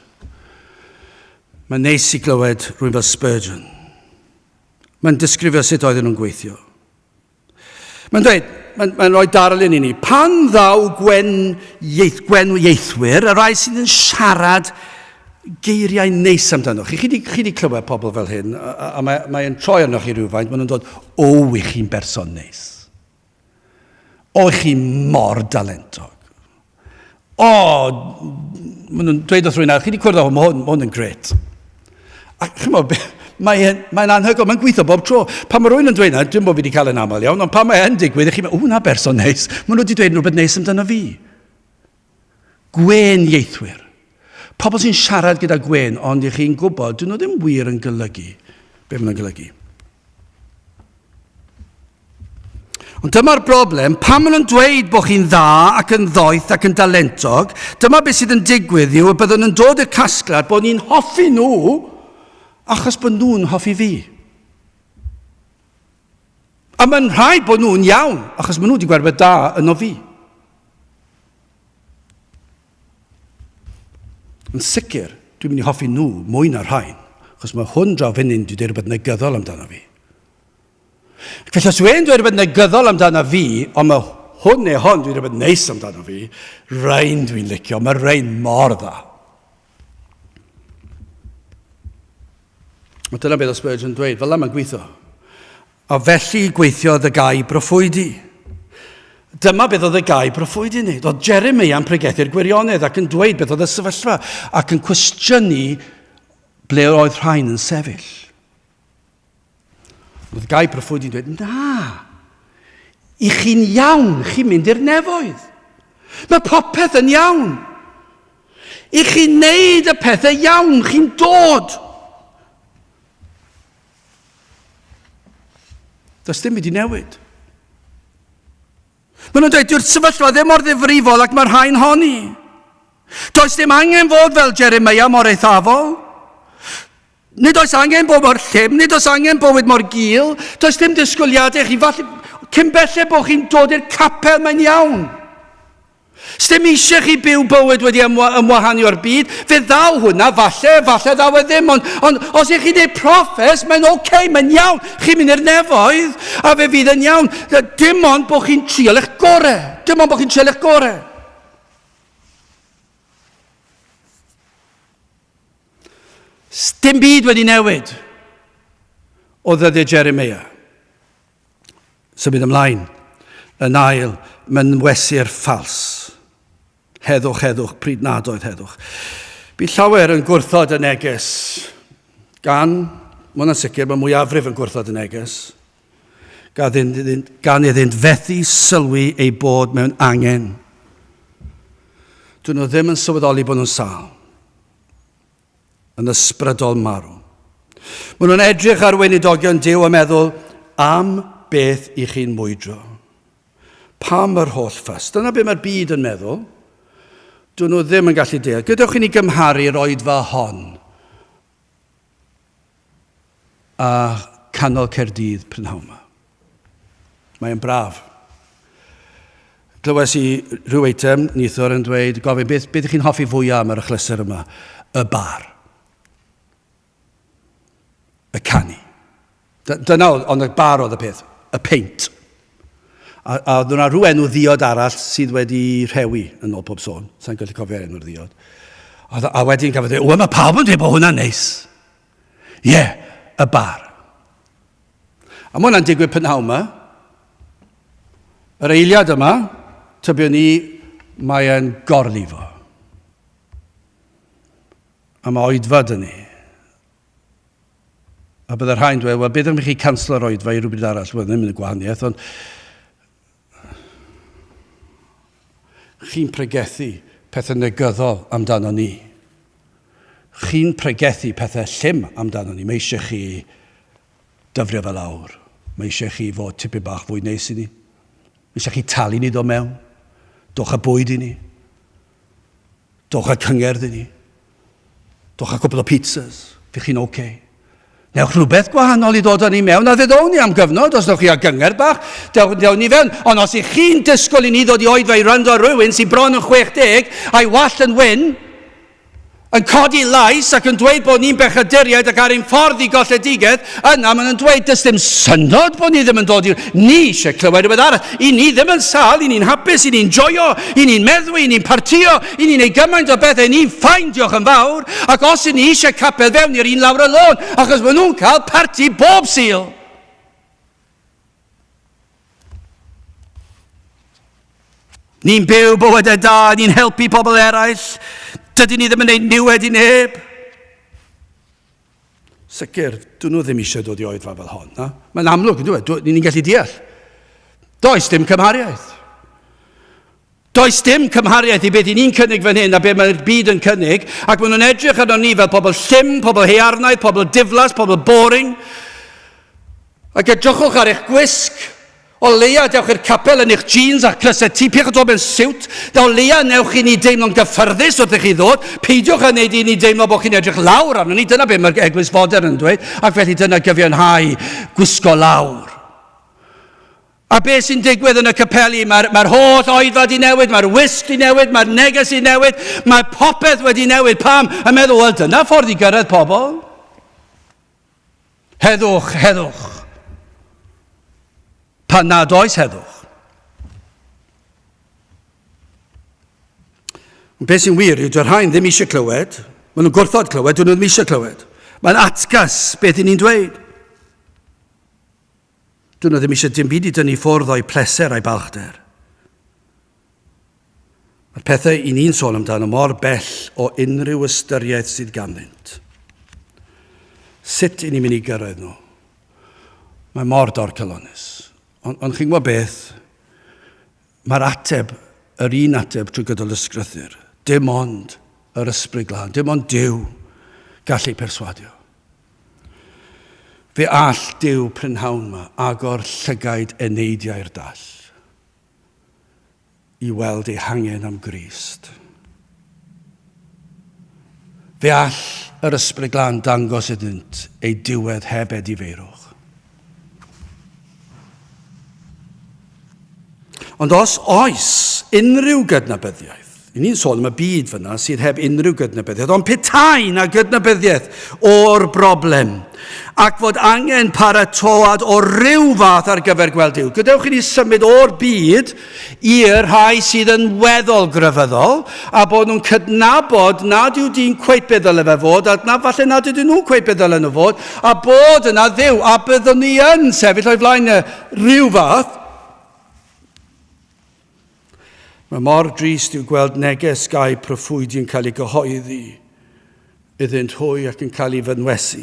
Speaker 1: Mae'n neis i glywed rhywun fel Spurgeon. Mae'n disgrifio sut oedden nhw'n gweithio. Mae'n dweud, mae'n mae rhoi darlun i ni, pan ddaw gwen, ieith, gwen ieithwyr, y rhai sydd yn siarad geiriau neis amdano chi. Chi wedi chi di clywed pobl fel hyn, a, a, a mae'n mae troi arnoch chi rhywfaint, maen nhw'n dod, o, i chi'n berson neis. O, i chi mor dalentog. O, maen nhw'n dweud wrth rhywun arall, chi wedi cwrdd â hwn, mae hwn, mae hwn yn gret. A chymod, mae'n mae anhygoel, mae'n gweithio bob tro. Pan mae rhywun yn dweud na, dwi'n bod fi wedi cael yn aml iawn, ond pan mae yn digwydd, chi'n meddwl, o, na berson neis, maen nhw wedi dweud rhywbeth neis amdano fi. Gwên ieithwyr. Pobl sy'n siarad gyda gwên, ond i chi'n gwybod, dyn nhw ddim wir yn golygu be maen nhw'n golygu. Ond dyma'r broblem, pan maen nhw'n dweud bod chi'n dda ac yn ddoeth ac yn dalentog, dyma beth sydd yn digwydd yw y byddwn yn dod i'r casgliad bod ni'n hoffi nhw achos bod nhw'n hoffi fi. A mae'n rhaid bod nhw'n iawn, achos maen nhw wedi gweld rhywbeth da yno fi. Yn sicr, dwi'n mynd i hoffi nhw mwy na'r rhain, achos mae hwn draw fan hyn wedi dweud rhywbeth negyddol amdano fi. Ac felly os yw e'n dweud rhywbeth negyddol amdano fi, ond mae hwn neu hon dweud rhywbeth neis amdano fi, rhain dwi'n licio, mae rhain mor dda. Mae dyna beth o Spurgeon dweud, fel yma mae'n gweithio. A felly gweithiodd y gau broffwydi. Dyma beth oedd y gau broffwydi yn wneud. Oedd Jeremiah yn pregethu'r gwirionedd ac yn dweud beth oedd y sefyllfa ac yn cwestiynu ble oedd rhain yn sefyll. Oedd Gai Proffwydi'n dweud, na, i chi'n iawn, chi'n mynd i'r nefoedd. Mae popeth yn iawn. I chi'n neud y pethau iawn, chi'n dod. Does dim byd i newid. Maen nhw'n dweud, dyw'r sefyllfa ddim mor ddifrifol ac mae'r rhai'n honni. Does dim angen fod fel Jeremiah mor eithafol. Nid oes angen bod mor llym, nid oes angen bywyd mor gul, does dim disgwyliadau chi, falle, cyn belled bod chi'n dod i'r capel, mae'n iawn. Sdim eisiau chi byw bywyd wedi ymwahanu o'r byd, fe ddaw hwnna, falle, falle ddaw e ddim, ond, ond os ych chi'n gwneud proffes, mae'n oce, okay, mae'n iawn, chi'n mynd i'r nefoedd, a fe fydd yn iawn. Dim ond bod chi'n trial eich gorau, dim ond bod chi'n trial eich gorau. Dim byd wedi newid o ddyddiau Jeremiah. Symud ymlaen. Yn ail, mynwesu'r ffals. Heddwch, heddwch, pryd nad oedd heddwch. Bu llawer yn gwrthod y neges gan, mae hwnna'n sicr, mae mwyafrif yn gwrthod y neges, gan iddynt fethu sylwi eu bod mewn angen. Dyn nhw ddim yn sylweddoli bod nhw'n sâl. Yn ysbrydol marw. Maen nhw'n edrych ar weinidogion Duw a meddwl, am beth i chi'n mwydro? Pam yr holl ffys? Dyna beth mae'r byd yn meddwl. Dyn nhw ddim yn gallu deall. Gadewch i ni gymharu'r oedfa hon a canol Caerdydd prynhawn yma. Mae'n braf. Glywes i rhyw eitem neithiwr yn dweud, gofyn, beth, beth ych chi'n hoffi fwyaf am yr achlysur yma? Y bar. Y canu. Dyna, ond y bar oedd y peth. Y peint. A, a oedd yna rhyw enw ddiod arall sydd wedi rhewi yn ôl pob sôn. Sa'n gallu cofio'r enw'r ddiod. A, a wedyn gafodd e, wel mae pawb yn dweud bod hwnna'n neis. Ie, yeah, y bar. A mae hwnna'n digwydd prynhawn yma. Yr eiliad yma, tybio ni, mae e'n gorlifo. A mae oedfa dyn ni. A bydde rhai'n dweud, wel, beth am i chi canslo'r oedfa i rhywbryd arall? Wel, ddim yn y gwahaniaeth, ond chi'n pregethu pethau negyddol amdano ni. Chi'n pregethu pethau llym amdano ni. Mae eisiau chi dyfrio fe lawr. Mae eisiau chi fod tipyn bach fwy neis i ni. Mae eisiau chi talu ni ddod mewn. Dwch â bwyd i ni. Dowch â cyngerdd i ni. Dowch â cwpl o pizzas. Fych chi'n oce. Okay. Newch rhywbeth gwahanol i ddod â ni mewn, a fe ddown ni am gyfnod, os ddewch chi â gyngerdd bach, dewn, dewn ni fewn. Ond os ych chi'n disgwyl i ni ddod i oedfa i rando ar rhywun sy'n bron yn 60 a'i wallt yn wyn, yn codi lais ac yn dweud bod ni'n bechaduriaid ac ar ein ffordd i golledigaeth, yna maen nhw'n dweud, does dim syndod bod ni ddim yn dod i'r... Ni eisiau clywed rhywbeth arall. I ni ddim yn sâl, i ni'n hapus, i ni'n joio, i ni'n meddwi, i ni'n partio, i ni'n ei gymaint o bethau, i ni'n ffain, diolch yn fawr. Ac os i ni eisiau capel fewn i'r un lawr y lôn, achos maen nhw'n cael parti bob Sul. Ni'n byw bywydau da, ni'n helpu pobl eraill. Dydyn ni ddim yn gwneud niwed i neb. Sicr, dyn nhw ddim eisiau dod i oedfa fel hon. Na? Mae'n amlwg, yn dweud, ni'n gallu deall. Does dim cymhariaeth. Does dim cymhariaeth i beth i ni'n cynnig fan hyn a beth mae'r byd yn cynnig, ac maen nhw'n edrych arno ni fel pobl llym, pobl hearnaidd, pobl diflas, pobl boring. Ac edrychwch ar eich gwisg. O leia, dewch i'r capel yn eich jeans a'ch crysau T, peidiwch â dod mewn siwt. O leia, newch i ni deimlo'n gyffyrddus wrth i chi ddod. Peidiwch â wneud i ni deimlo bod chi'n edrych lawr arno ni. Dyna beth mae'r eglwys fodern yn dweud, ac felly dyna gyfiawnhau gwisgo lawr. A beth sy'n digwydd yn y capeli? Mae'r mae holl oedfa di newid, mae'r wisg di newid, mae'r neges di newid, mae popeth wedi newid. Pam? Yn meddwl, wel, dyna ffordd i gyrraedd pobl. Heddwch, heddwch. Pan nad oes heddwch. Ond beth sy'n wir yw, dyw'r rhain ddim eisiau clywed. Maen nhw'n gwrthod clywed, dyn nhw ddim eisiau clywed. Mae'n atgas beth i ni'n dweud. Dyn nhw ddim eisiau dim byd i dynnu ffwrdd o'u pleser a'i balchder. Mae'r pethau i ni'n sôn amdano mor bell o unrhyw ystyriaeth sydd ganddynt. Sut i ni'n mynd i gyrraedd nhw? Mae mor dorcalonnus. Ond on chi'n gwybod beth? Mae'r ateb, yr un ateb trwy gydol y sgrythyr. Dim ond yr ysbryd glân, dim ond Duw gallu perswadio. Fe all Duw prynhawn 'ma agor llygaid eneidiau'r dall i weld eu hangen am Grist. Fe all yr Ysbryd Glân dangos iddynt eu diwedd heb edifeirwch. Ond os oes unrhyw gydnabyddiaeth, i ni'n sôn am y byd fyna sydd heb unrhyw gydnabyddiaeth, ond petai na gydnabyddiaeth o'r broblem, ac fod angen paratoad o ryw fath ar gyfer gweld Duw. Gadewch i ni symud o'r byd i'r rhai sydd yn weddol grefyddol, a bod nhw'n cydnabod nad yw dyn cweit beth ddyle fe fod, a na falle nad ydyn nhw'n cweit beth ddylen nhw fod, a bod yna Dduw, a byddwn ni yn sefyll o'i flaen e rhyw fath. Mae mor drist i'w gweld neges gau proffwydi yn cael ei gyhoeddi iddynt hwy ac yn cael ei fynwesu.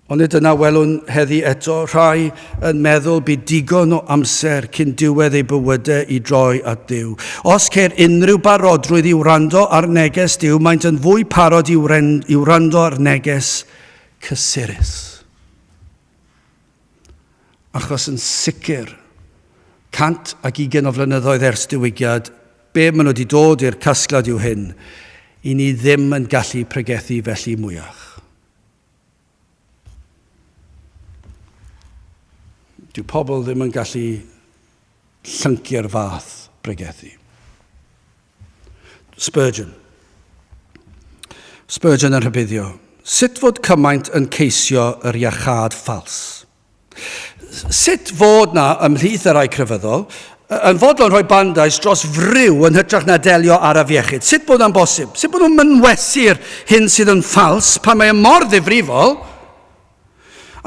Speaker 1: Ond nid yna welwn heddi eto rhai yn meddwl bydd digon o amser cyn diwedd eu bywydau i droi at Dduw. Os ceir unrhyw barodrwydd i wrando ar neges Duw, maent yn fwy parod i wrando ar neges cysurus. Achos yn sicr, 120 o flynyddoedd ers diwygiad, be maen nhw wedi dod i'r casgliad yw hyn, i ni ddim yn gallu pregethu felly mwyach. Dyw pobl ddim yn gallu llyncu'r fath bregethu. Spurgeon. Spurgeon yn rhybuddio. Sut fod cymaint yn ceisio yr iachâd ffals? Sut fod na ymhlith y rhai crefyddol yn fodlon rhoi bandais dros friw yn hytrach na delio ar afiechyd? Sut bod na'n bosib? Sut bod nhw'n mynwesu'r hyn sydd yn ffals pan mae e mor ddifrifol?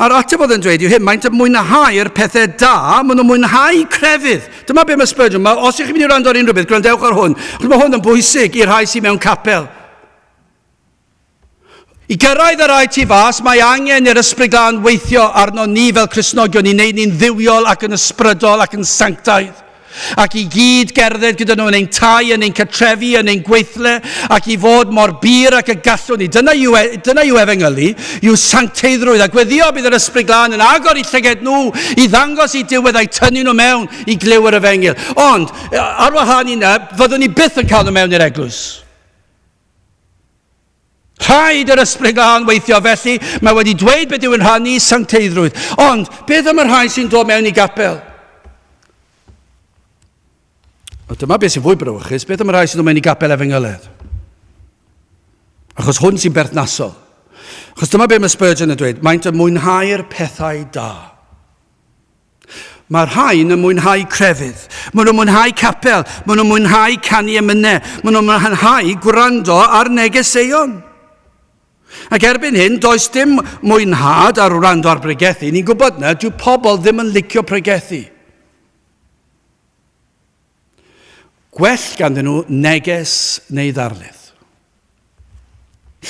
Speaker 1: A'r ateb oedd yn dweud yw hyn, maent yn mwynhau'r pethau da, maen nhw'n mwynhau crefydd. Dyma be mae Spurgeon, mae, os ych chi'n mynd i wrando ar unrhyw beth, gwrandewch ar hwn, achos mae hwn yn bwysig i'r rhai sydd mewn capel. I gyrraedd y rhai tu fas, mae angen i'r Ysbryd Glân weithio arno ni fel Cristnogion i wneud ni'n dduwiol ac yn ysbrydol ac yn sanctaidd. Ac i gyd gerdded gyda nhw yn ein tai, yn ein cartrefi, yn ein gweithle, ac i fod mor bur ac y gallwn ni. Dyna yw, e, dyna yw efengylu, yw sancteiddrwydd. A gweddio bydd yr Ysbryd Glân yn agor i llyged nhw, i ddangos i diwedd a'i tynnu nhw mewn i glyw yr efengyl. Ond, ar wahân i na, fyddwn ni byth yn cael nhw mewn i'r eglwys. Rhaid yr Ysbryd Glân weithio felly, mae wedi dweud beth yw'n rhan ni, sancteiddrwydd. Ond, beth am y rhai sy'n dod mewn i gapel? O, dyma beth sy'n fwy brawychus, beth am y rhai sy'n dod mewn i gapel efengyledd? Achos hwn sy'n berthnasol. Achos dyma beth mae Spurgeon yn dweud, maent yn mwynhau'r pethau da. Mae'r rhain yn mwynhau crefydd. Maen nhw'n mwynhau capel. Maen nhw'n mwynhau canu emynau. Maen nhw'n mwynhau gwrando ar negeseuon. Ac erbyn hyn, does dim mwynhad ar wrando ar bregethu. Ni'n gwybod na, dyw pobl ddim yn licio pregethu. Gwell ganddyn nhw neges neu ddarlith.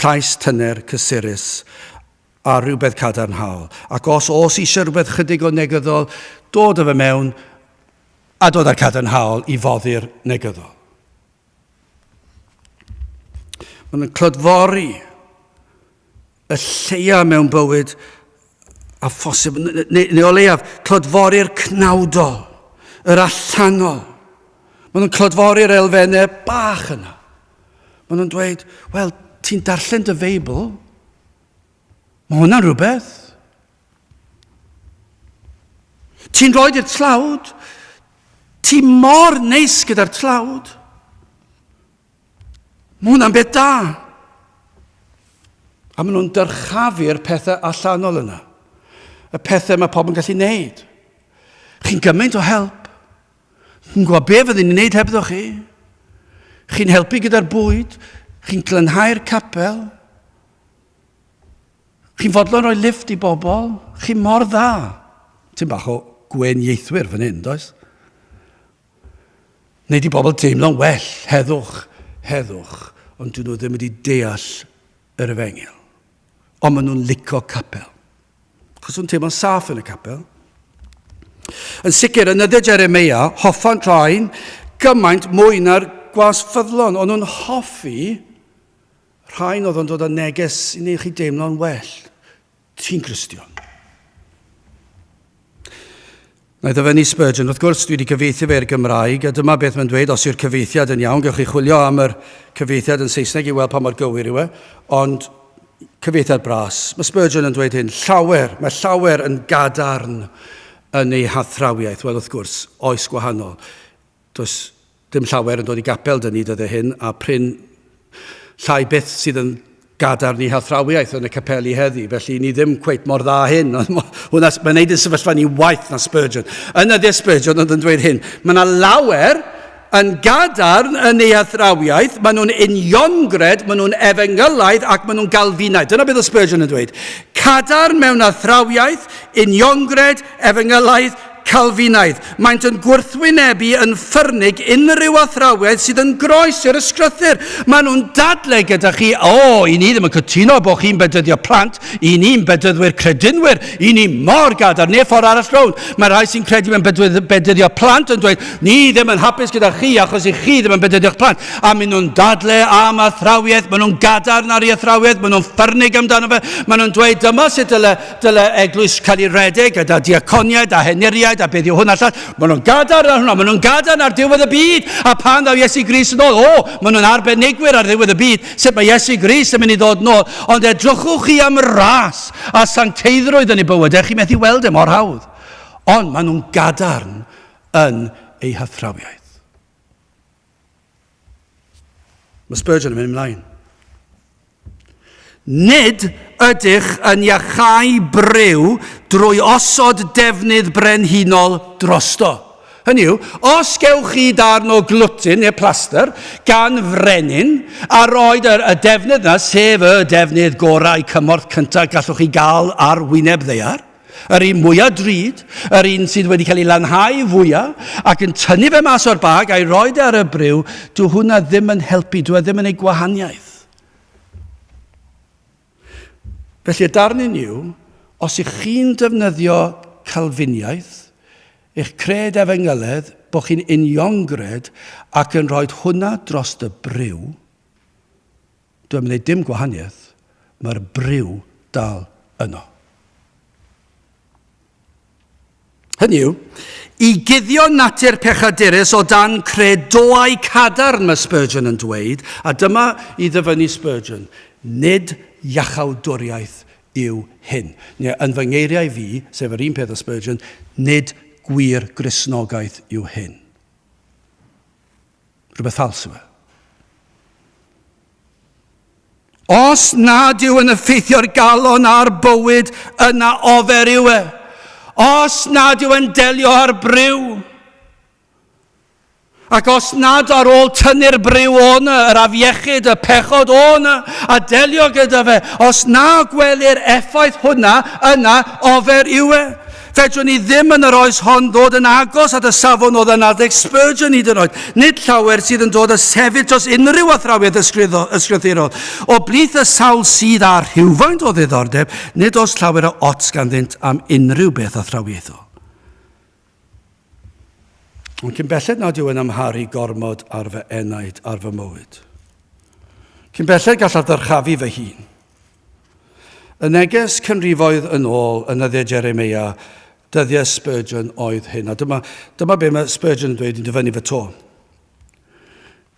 Speaker 1: Llais tyner, cysurus, a rhywbeth cadarnhaol. Ac os oes eisiau rhywbeth chydig o negyddol, dod â fe mewn a dod â'r cadarnhaol i foddi'r negyddol. Mae'n nhw'n clodfori y lleia mewn bywyd a phosib, neu, neu o leiaf, clodfori'r cnawdol, yr allanol. Maen nhw'n clodfori'r elfennau bach yna. Maen nhw'n dweud, wel, ti'n darllen dy Feibl, Mae hwnna'n rhywbeth. Ti'n rhoi i'r tlawd. Ti mor neis gyda'r tlawd. Mae hwnna'n beth da. A maen nhw'n dyrchafu'r pethau allanol yna. Y pethau mae pobl yn gallu neud. Chi'n gymaint o help. Chi'n gwybod be fyddwn ni'n neud hebddo chi? Chi'n helpu gyda'r bwyd, chi'n glanhau'r capel, chi'n fodlon rhoi lifft i bobl, chi mor dda. Ti'n bach o gwenieithwyr fan hyn, does? Wneud i bobl teimlo'n well, heddwch, heddwch, ond dyn nhw ddim wedi deall yr efengyl. Ond maen nhw'n lico capel. Achos nhw'n teimlo'n saff yn y capel. Yn sicr, yn nyddiau Jeremia, hoffant rhain gymaint mwy na'r gwas ffyddlon. O'n nhw'n hoffi rhain oedd o'n dod â neges i wneud chi deimlo'n well. Ti'n Gristion. Na i ddyfynnu Spurgeon, wrth gwrs dwi wedi cyfieithu fe i'r Gymraeg, a dyma beth mae'n dweud, os yw'r cyfieithiad yn iawn, gewch chi chwilio am yr cyfieithiad yn Saesneg i weld pa mor gywir yw e, ond cyfieithiad bras. Mae Spurgeon yn dweud hyn, llawer, mae llawer yn gadarn yn ei hathrawiaeth. Wel, wrth gwrs, oes gwahanol. Does dim llawer yn dod i gapel dyn ni dyddiau hyn, a prin llai byth sydd yn gadarn i hathrawiaeth yn y capeli heddi, felly ni ddim cweit mor dda hyn. Hwna, mae'n neud yn sefyllfa ni waith na Spurgeon. Yn y Spurgeon oedd yn dweud hyn, mae yna lawer yn gadarn yn ei athrawiaeth, maen nhw'n uniongred, maen nhw'n efengylaidd ac maen nhw'n galfinaidd. Dyna beth oedd Spurgeon yn dweud. Cadarn mewn athrawiaeth, uniongred, efengylaidd, Calfinaidd. Maent yn gwrthwynebu yn ffyrnig unrhyw athrawiaeth sydd yn groes i'r Ysgrythur. Maen nhw'n dadle gyda chi, o, i ni ddim yn cytuno bod chi'n bedyddio plant, i ni'n bedyddwyr credinwyr, i ni mor gadarn, neu ffordd arall rownd. Mae rhai sy'n credu mewn bedyddio plant yn dweud, ni ddim yn hapus gyda chi achos i chi ddim yn bedyddio'ch plant. A maen nhw'n dadle am athrawiaeth, maen nhw'n gadarn ar ei athrawiaeth, maen nhw'n ffyrnig amdano fe, maen nhw'n dweud dyma sut dyle Dyle eglwys cael ei redeg gyda diaconiaid a henuriaid a beth yw hwn a llall. Maen nhw'n gadarn ar hwnna, maen nhw'n gadarn ar diwedd y byd. A pan ddaw Iesu Grist yn ôl, o, maen nhw'n arbenigwyr ar ddiwedd y byd, sut mae Iesu Grist yn mynd i ddod yn ôl. Ond edrychwch chi am ras a sancteiddrwydd yn ei bywydau, chi methu weld e mor hawdd. Ond maen nhw'n gadarn yn eu hathrawiaeth. Mae Spurgeon yn mynd ymlaen. Nid ydych yn iachau briw drwy osod defnydd brenhinol drosto. Hynny yw, os gewch chi darn o glwtyn neu plaster gan frenin a roed y, y defnydd yna, sef y defnydd gorau cymorth cyntaf gallwch chi gael ar wyneb ddaear, yr un mwyaf drud, yr un sydd wedi cael ei lanhau fwyaf, ac yn tynnu fe mas o'r bag a'i roed e ar y briw, dw hwnna ddim yn helpu, dw e ddim yn ei gwahaniaeth. Felly y darnun yw, os ych chi'n defnyddio Calfiniaeth, eich cred efengyledd, bod chi'n uniongred ac yn rhoi hwnna dros y briw, Dwi'n gwneud dim gwahaniaeth, mae'r briw dal yno. Hynny yw, i guddio natur pechadurus o dan credoau cadarn, mae Spurgeon yn dweud, a dyma i ddyfynnu Spurgeon, nid iachawdwriaeth yw hyn. Neu yn fy ngeiriau fi, sef yr un peth â Spurgeon, nid gwir Gristnogaeth yw hyn. Rhywbeth ffals yw e. Os nad yw yn effeithio'r galon a'r bywyd, yna ofer yw e. Os nad yw yn delio â'r briw, ac os nad ar ôl tynnu'r briw o'na, yr afiechyd, y pechod o'na, a delio gyda fe, os na gwelir effaith hwnna, yna ofer yw e. Fedrwn ni ddim yn yr oes hon ddod yn agos at y safon oedd yn adeg Spurgeon hyd yn oed. Nid llawer sydd yn dod a sefyll dros unrhyw athrawiaeth ysgrythurol. O blith y sawl sydd â rhywfaint o ddiddordeb, nid oes llawer o ots ganddynt am unrhyw beth athrawiaethol. Ond cyn belled nad yw yn amharu gormod ar fy enaid, ar fy mywyd. Cyn belled gallaf ddyrchafu fy hun. Y neges cynrifoedd yn ôl yn nyddiau Jeremeia, dyddiau Spurgeon oedd hyn. A dyma, dyma be mae Spurgeon yn dweud yn dyfynnu fy to.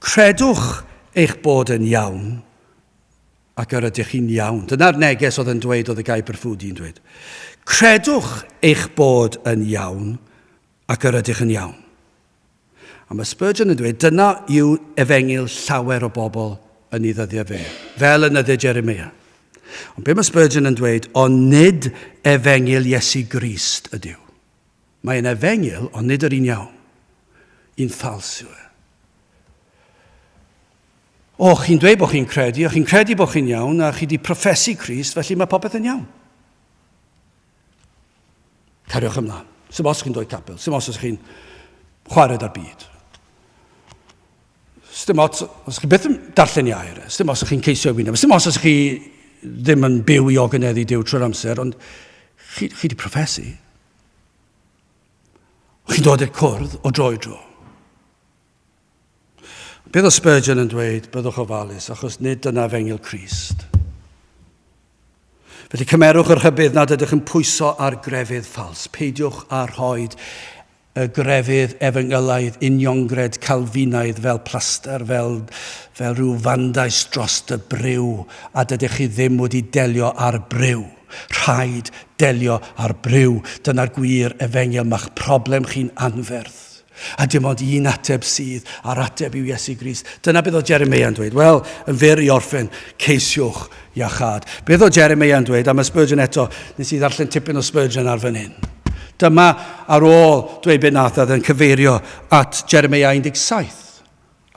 Speaker 1: Credwch eich bod yn iawn ac yr ydych chi'n iawn. Dyna'r neges oedd yn dweud oedd y gair brffwdi yn dweud. Credwch eich bod yn iawn ac yr ydych yn iawn. A mae Spurgeon yn dweud, dyna yw efengyl llawer o bobl yn ei ddyddiau fe, fel yn nyddiau Jeremiah. Ond be mae Spurgeon yn dweud, ond nid efengyl Iesu Grist ydyw. Mae'n efengyl, ond nid yr un iawn. Un ffals yw e. O, chi'n dweud bod chi'n credu, a chi'n credu bod chi'n iawn, a chi wedi proffesu Crist, felly mae popeth yn iawn. Cariwch ymlaen. Sym os chi'n dod capel, sym os chi'n chwarae da'r byd. Sdim ots os chi byth yn darllen i air, e. sdim os chi'n ceisio wyneb, sdim os chi ddim yn byw i ogoneddu Duw trwy'r amser, ond chi, chi wedi proffesu. Chi'n dod i'r cwrdd o dro i dro. Beth oedd Spurgeon yn dweud, byddwch ofalus, achos nid dyna efengyl Crist. Felly cymerwch yr rhybudd nad ydych yn pwyso ar grefydd ffals. Peidiwch â rhoi y grefydd efengylaidd uniongred Calfinaidd fel plaster, fel, fel rhyw fandais dros y briw, a dydych chi ddim wedi delio â'r briw. Rhaid delio â'r briw. Dyna'r gwir efengyl. Mae'ch problem chi'n anferth. A dim ond un ateb sydd, a'r ateb yw Iesu Grist. Dyna beth oedd Jeremia yn dweud. Wel, yn fyr i orffen, ceisiwch iachâd. Beth oedd Jeremia yn dweud? A mae Spurgeon eto, nes i ddarllen tipyn o Spurgeon ar fan hyn. Dyma ar ôl dweud beth nath oedd yn cyfeirio at Jeremia 17,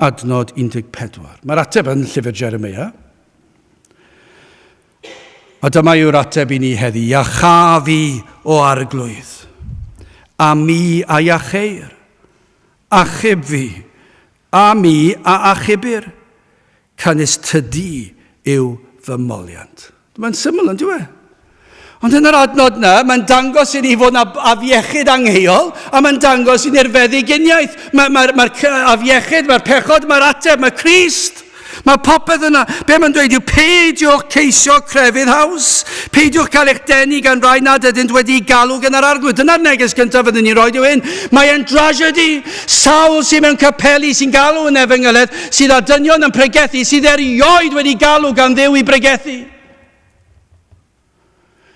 Speaker 1: adnod 14. Mae'r ateb yn llyfr Jeremia. A dyma yw'r ateb i ni heddi, Iachâ fi, o Arglwydd, a mi a iacheir. Achub fi, a mi a achubir. Canys tydi yw fy moliant. Mae'n syml, yn dyw e? Ond yn yr adnod na, mae'n dangos i ni fod yna afiechyd angheuol, a mae'n dangos i ni'r feddyginiaeth. Mae'r mae, mae, mae afiechyd, mae'r pechod, mae'r ateb, mae Crist. Mae popeth yna. Be mae'n dweud yw peidiwch ceisio crefydd haws. Peidiwch cael eich denu gan rai nad ydynt wedi galw gan yr arglwydd. Dyna'r neges gyntaf fyddwn ni'n rhoi yw hyn. Mae e'n dragedy. Sawl sy'n mewn capeli sy'n galw yn efengyledd, sydd â dynion yn pregethu, sydd erioed wedi galw gan Dduw i bregethu.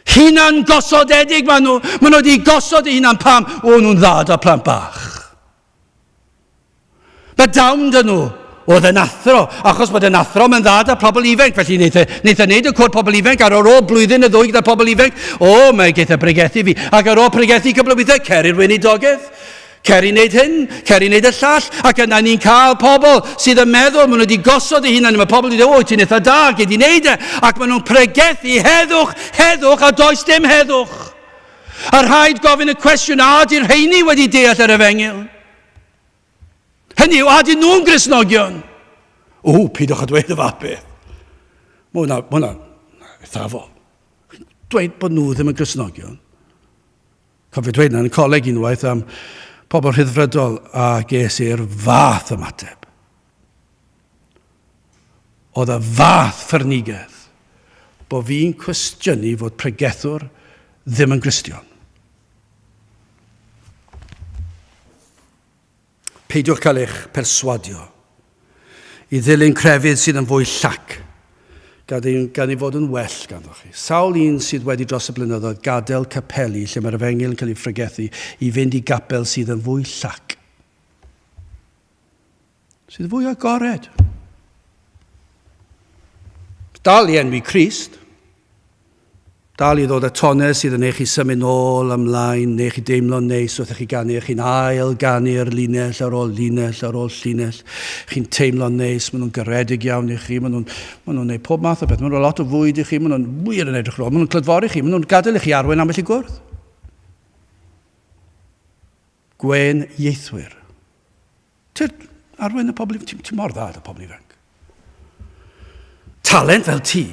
Speaker 1: Hunan gosodedig maen nhw. Maen nhw wedi gosod eu hunan pam? O, nhw'n dda da plant bach. Mae dawn dyn nhw. Oedd yn athro, achos bod yn athro, mae'n dda da pobl ifanc, felly wneud e, wneud e wneud y cwr pobl ifanc, ar ôl blwyddyn y ddwy gyda pobl ifanc, o, mae geith e bregethu fi, ac ar ôl pregethu cwbl o weithiau, cer i'r weinidogaeth, cer i wneud hyn, cer i wneud y llall, ac yna ni'n cael pobl sydd yn meddwl, maen nhw wedi gosod eu hunain, mae pobl wedi dweud, o, ti'n eitha da, gei di wneud e, ac maen nhw'n pregethu heddwch, heddwch, a does dim heddwch. A rhaid gofyn y cwestiwn, a ydy'r rheini wedi deall yr efengyl? Hynny yw, a dyn nhw'n Gristnogion? O, peidiwch â dweud y fath beth. Mae hwnna, mae hwnna eithafol. Dweud bod nhw ddim yn Gristnogion. Cofio dweud yna yn y coleg unwaith am pobl rhyddfrydol a ges i'r fath ymateb. Oedd y fath ffyrnigedd bod fi'n cwestiynu fod pregethwr ddim yn Gristion. Peidiwch cael eich perswadio i ddilyn crefydd sydd yn fwy llac, gan ei, gan ei fod yn well ganddo chi. Sawl un sydd wedi dros y blynyddoedd gadael capeli lle mae'r efengyl yn cael ei phregethu i fynd i gapel sydd yn fwy llac, sydd yn fwy agored. Dal i enwi Crist, Dal i ddod â tonau sydd yn eich i symud nôl ymlaen, neu chi deimlo'n neis wrth i chi ganu, chi'n ail ganu'r linell ar ôl linell ar ôl llinell. Chi'n teimlo'n neis, maen nhw'n garedig iawn i chi, maen nhw'n maen nhw'n gwneud pob math o beth, maen nhw'n lot o fwyd i chi, maen nhw'n wir yn edrych rôl, maen nhw'n clydfori chi, maen nhw'n gadael i chi arwain ambell i gwrdd. Gwên ieithwyr. Tyd, arwain y pobl ifanc, ti, ti mor dda dy pobl ifanc. Talent fel ti,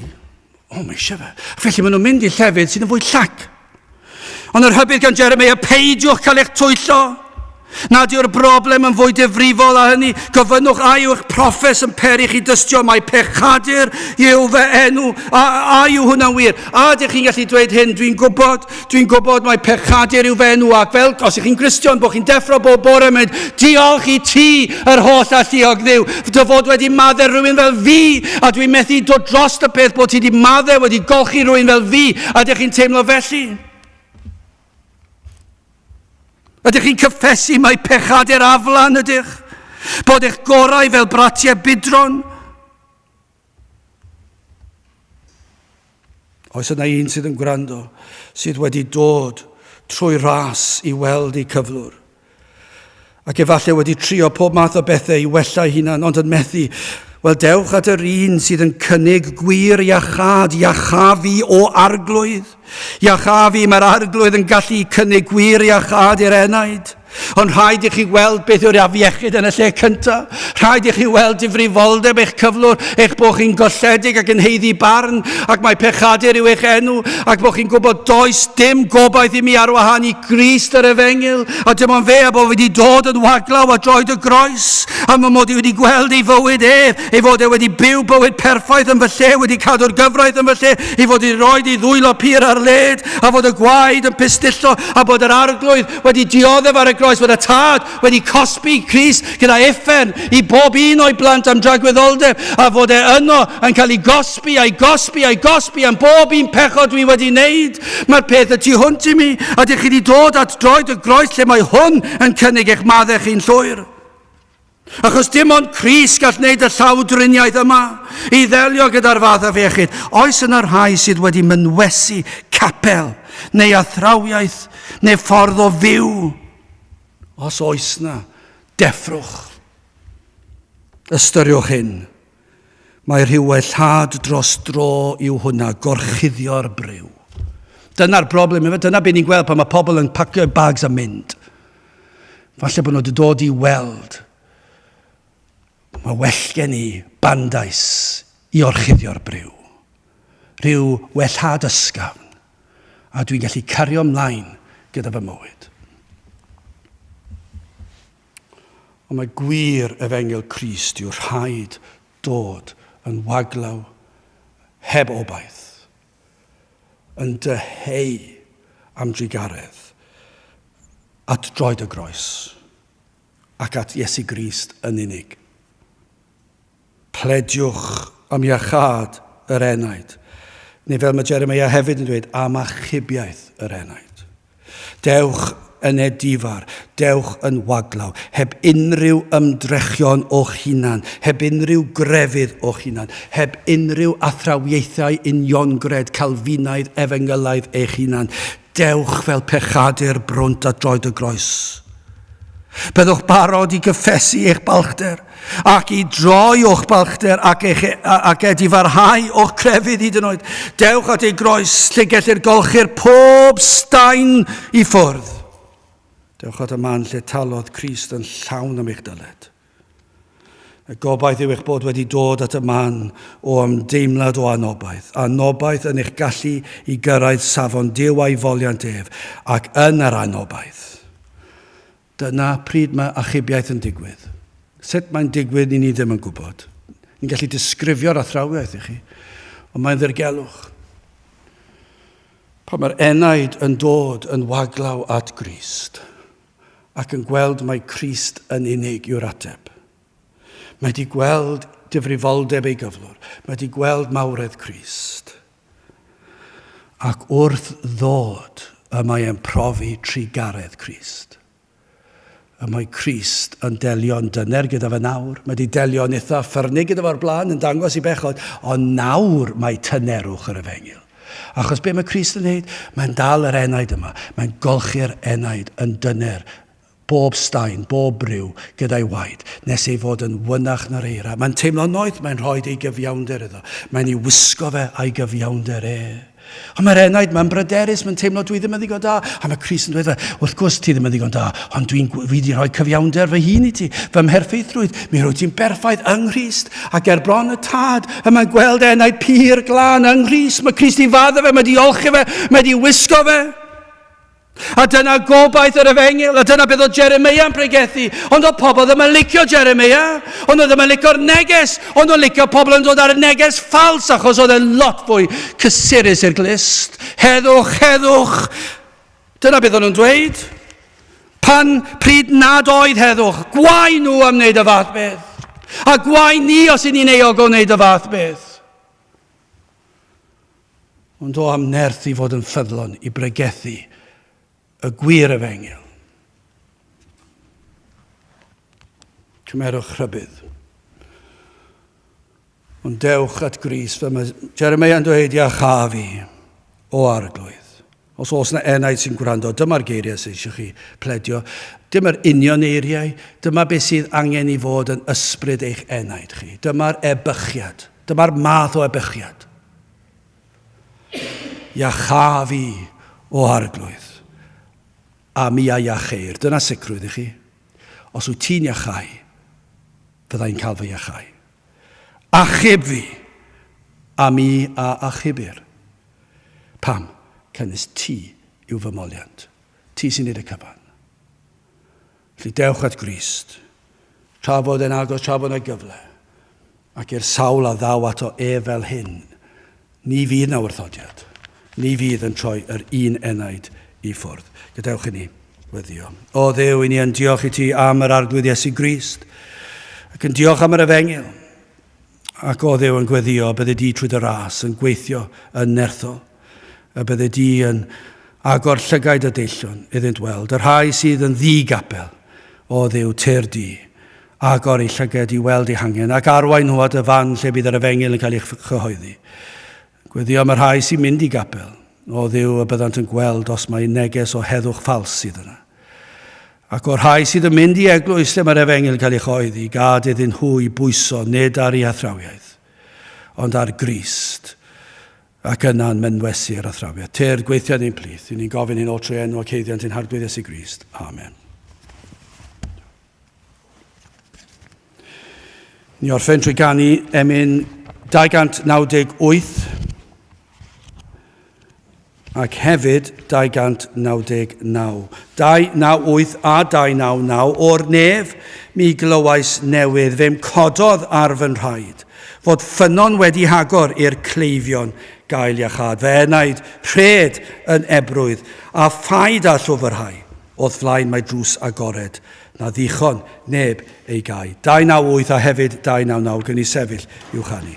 Speaker 1: o, mae eisiau fe. Felly maen nhw'n mynd i llefydd sydd yn fwy llac. Ond yr hybydd gan Jeremiah, peidiwch cael eich twyllo. Nad yw'r broblem yn fwy difrifol a hynny, gofynnwch a yw eich proffes yn peri chi dystio mai pechadur yw fy enw. A, a yw hwnna'n wir? A ydych chi'n gallu dweud hyn? Dwi'n gwybod Dwi'n gwybod mai pechadur yw fy enw ac fel os ych chi'n Gristion bod chi'n deffro bob bore mynd, diolch i ti yr holl alluog Dduw, dy fod wedi maddau rhywun fel fi, a dwi'n methu dod dros y peth bod ti wedi maddau, wedi golchi rhywun fel fi, a ydych chi'n teimlo felly? Ydych chi'n cyffesu mai pechadur aflan ydych? Bod eich gorau fel bratiau budron? Oes yna un sydd yn gwrando sydd wedi dod trwy ras i weld eu cyflwr? Ac efallai wedi trio pob math o bethau i wella ei hunan, ond yn methu. Wel, dewch at yr un sydd yn cynnig gwir iachâd, iachâ fi o arglwydd. Iachâ fi, mae'r arglwydd yn gallu cynnig gwir iachâd i'r enaid. Ond rhaid i chi weld beth yw'r afiechyd yn y lle cyntaf. Rhaid i chi weld difrifoldeb eich cyflwr, eich bod chi'n golledig ac yn heiddi barn, ac mae pechadur yw eich enw, ac bod chi'n gwybod does dim gobaith i mi ar wahân i Grist yr efengyl, a dim ond fe a bod wedi dod yn waglaw a droed y groes, a mae mod i wedi gweld ei fywyd ef, ei fod e wedi byw bywyd perffaith yn fy lle, wedi cadw'r gyfraith yn fy lle, ei fod wedi rhoi ei ddwylo pur ar led, a fod y gwaed yn pistillo, a bod yr arglwydd wedi dioddef ar y groes, fod y Tad wedi cosbi Crist gyda uffern i bob un o'i blant am dragwyddoldeb, a fod e yno yn cael ei gosbi a'i gosbi a'i gosbi am bob un pechod dwi wedi wneud. Mae'r peth y tu hwnt i mi, a dych chi wedi dod at droed y groes lle mae hwn yn cynnig eich maddau chi'n llwyr. Achos dim ond Crist gall wneud y llawdriniaeth yma i ddelio gyda'r fath afiechyd. Oes yna rhai sydd wedi mynwesu capel neu athrawiaeth neu ffordd o fyw? Os oes na, deffrwch. Ystyriwch hyn. Mae rhyw wellhad dros dro yw hwnna, gorchuddio'r briw. Dyna'r broblem, dyna beth ni'n gweld pan mae pobl yn pacio'u bags a mynd. Falle bod nhw wedi dod i weld. Mae well gen i bandais i orchuddio'r briw. Rhyw wellhad ysgafn. A dwi'n gallu cario ymlaen gyda fy mywyd. Ond mae gwir efengyl Crist yw rhaid dod yn waglaw heb obaith, yn dyheu am drugaredd at droed y groes ac at Iesu Grist yn unig. Plediwch am iachâd yr enaid, neu fel mae Jeremiah hefyd yn dweud, am achubiaeth yr enaid. Dewch yn edifar, dewch yn waglaw, heb unrhyw ymdrechion o'ch hunan, heb unrhyw grefydd o'ch hunan, heb unrhyw athrawiaethau uniongred Calfinaidd efengylaidd eich hunan. Dewch fel pechadur brwnt at droed y groes. Byddwch barod i gyffesu eich balchder ac i droi o'ch balchder ac, eich, ac edifarhau o'ch crefydd hyd yn oed. Dewch at ei groes lle gellir golchi'r pob staen i ffwrdd. Dewch at y man lle talodd Crist yn llawn am eich dyled. Y gobaith yw eich bod wedi dod at y man o ymdeimlad o anobaith, anobaith yn eich gallu i gyrraedd safon Duw a'i foliant ef, ac yn yr anobaith. Dyna pryd mae achubiaeth yn digwydd. Sut mae'n digwydd, ni ni ddim yn gwybod. Ni'n gallu disgrifio'r athrawiaeth i chi, ond mae'n ddirgelwch. Pan mae'r enaid yn dod yn waglaw at Grist, ac yn gweld mai Crist yn unig yw'r ateb. Mae wedi gweld difrifoldeb ei gyflwr. Mae wedi gweld mawredd Crist. Ac wrth ddod y mae e'n profi trugaredd Crist. Y mae Crist yn delio'n dyner gyda fe nawr. Mae wedi delio'n eitha ffyrnig gyda fe o'r blaen, yn dangos i bechod, ond nawr mae tynerwch yr efengyl. Achos be mae Crist yn wneud? Mae'n dal yr enaid yma. Mae'n golchi'r enaid yn dyner, bob staen, bob briw, gyda'i waed, nes ei fod yn wynach na'r eira. Mae'n teimlo noeth, mae'n rhoi ei gyfiawnder iddo. Mae'n ei wisgo fe a'i gyfiawnder e. Ond mae'r enaid, mae'n bryderus, mae'n teimlo dwi ddim yn ddigon da. A mae Crist yn dweud, wrth gwrs ti ddim yn ddigon da, ond dwi'n fi wedi rhoi cyfiawnder fy hun i ti, fy mherffeithrwydd, mi rwyt ti'n berffaith yng Nghrist. Ac er bron y tad, y mae'n gweld enaid pur glân yng Nghrist. Mae Crist i fadda fe, mae di olchi fe, mae di wisgo fe. A dyna gobaith yr efengyl, a dyna beth oedd Jeremeia'n pregethu. Ond oedd pobl ddim yn licio Jeremeia, ond oedd ddim yn licio'r neges, ond oedd licio pobl yn dod ar y neges ffals, achos oedd e'n lot fwy cysurus i'r glust. Heddwch, heddwch. Dyna beth o'n nhw'n dweud. Pan pryd nad oedd heddwch, gwae nhw am wneud y fath beth. A gwae ni os y'n ni'n euog o wneud y fath beth. Ond o am nerth i fod yn ffyddlon i bregethu y gwir efengyl. Cymerwch rhybudd. Ond dewch at Grist, fel mae Jeremeia'n dweud, iachâ fi, o arglwydd. Os oes yna enaid sy'n gwrando, dyma'r geiriau sydd eisiau chi pledio. Dyma'r union eiriau, dyma beth sydd angen i fod yn ysbryd eich enaid chi. Dyma'r ebychiad, dyma'r math o ebychiad. Iachâ fi, o arglwydd, a mi a iacheir. Dyna sicrwydd i chi. Os wyt ti'n iachau, fyddai'n cael fy iachau. Achub fi, a mi a achubir. Pam? Canys ti yw fy moliant. Ti sy'n neud y cyfan. Felly dewch at Grist, tra fod e'n agos, tra bod yna gyfle, ac i'r sawl a ddaw ato ef fel hyn, ni fydd na wrthodiad, ni fydd yn troi yr un enaid i ffwrdd. Gadewch i ni weddio. O Dduw, i ni yn diolch i ti am yr Arglwydd Iesu Grist, ac yn diolch am yr efengyl. Ac o Dduw yn gweddio, bydde di trwy dy ras yn gweithio yn nerthol, y bydde di yn agor llygaid y deillion iddynt weld, y rhai sydd yn ddi-gapel, o Dduw, tyr di, agor eu llygaid i weld eu hangen, ac arwain nhw at y fan lle bydd yr efengyl yn cael ei chyhoeddi. Gweddio am y rhai sy'n mynd i gapel, o Dduw, y byddant yn gweld os mai neges o heddwch ffals sydd yna. Ac o'r rhai sydd yn mynd i eglwys lle mae'r efengyl yn cael ei choeddi, gad iddyn nhw i bwyso nid ar ei athrawiaeth, ond ar Grist, ac yna'n mynwesu yr athrawiaeth. Tyrd, gweithio yn ein plith. I ni'n gofyn hyn oll trwy enw ac haeddiant ein Harglwydd Iesu Grist. Amen. Ni orffen trwy ganu emyn 298 ac hefyd 299. 298 a 299 o'r nef mi glywais newydd fe'm cododd ar fy nhraed fod ffynnon wedi hagor i'r cleifion gael iachâd. Fy enaid rhed yn ebrwydd a phaid â llwfrhau. O'th flaen mae drws agored, na ddichon neb ei gau. 298 a hefyd 299 gen i sefyll i'w chanu.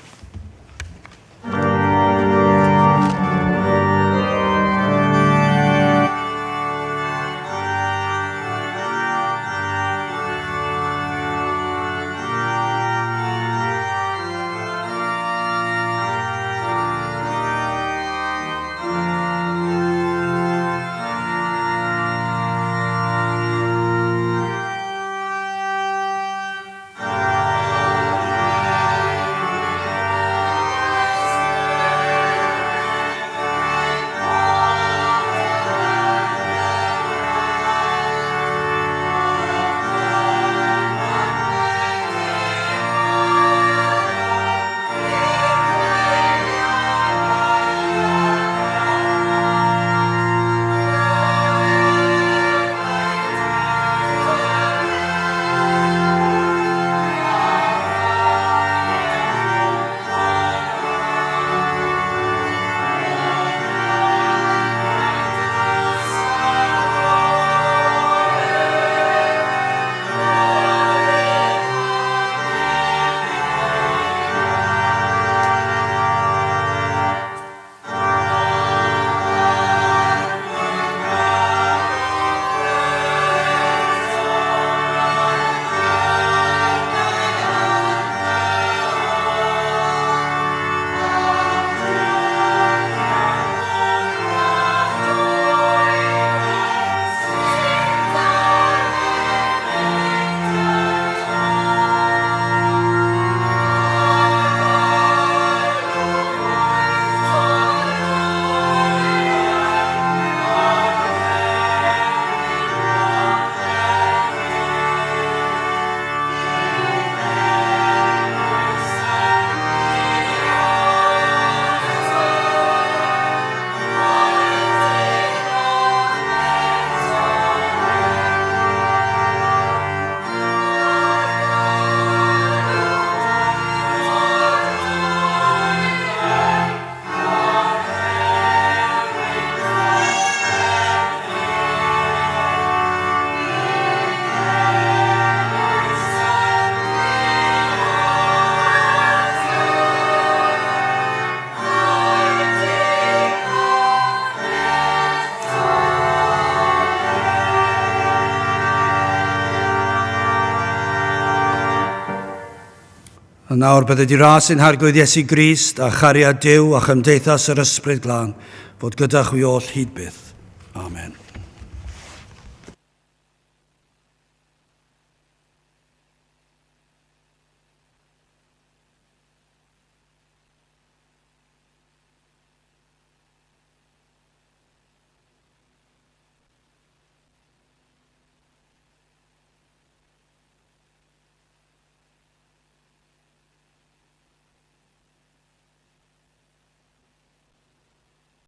Speaker 1: A nawr bydde di ras ein Harglwydd Iesu Grist a chariad Duw a chymdeithas yr Ysbryd Glân fod gyda chwi oll hyd byth. Amen.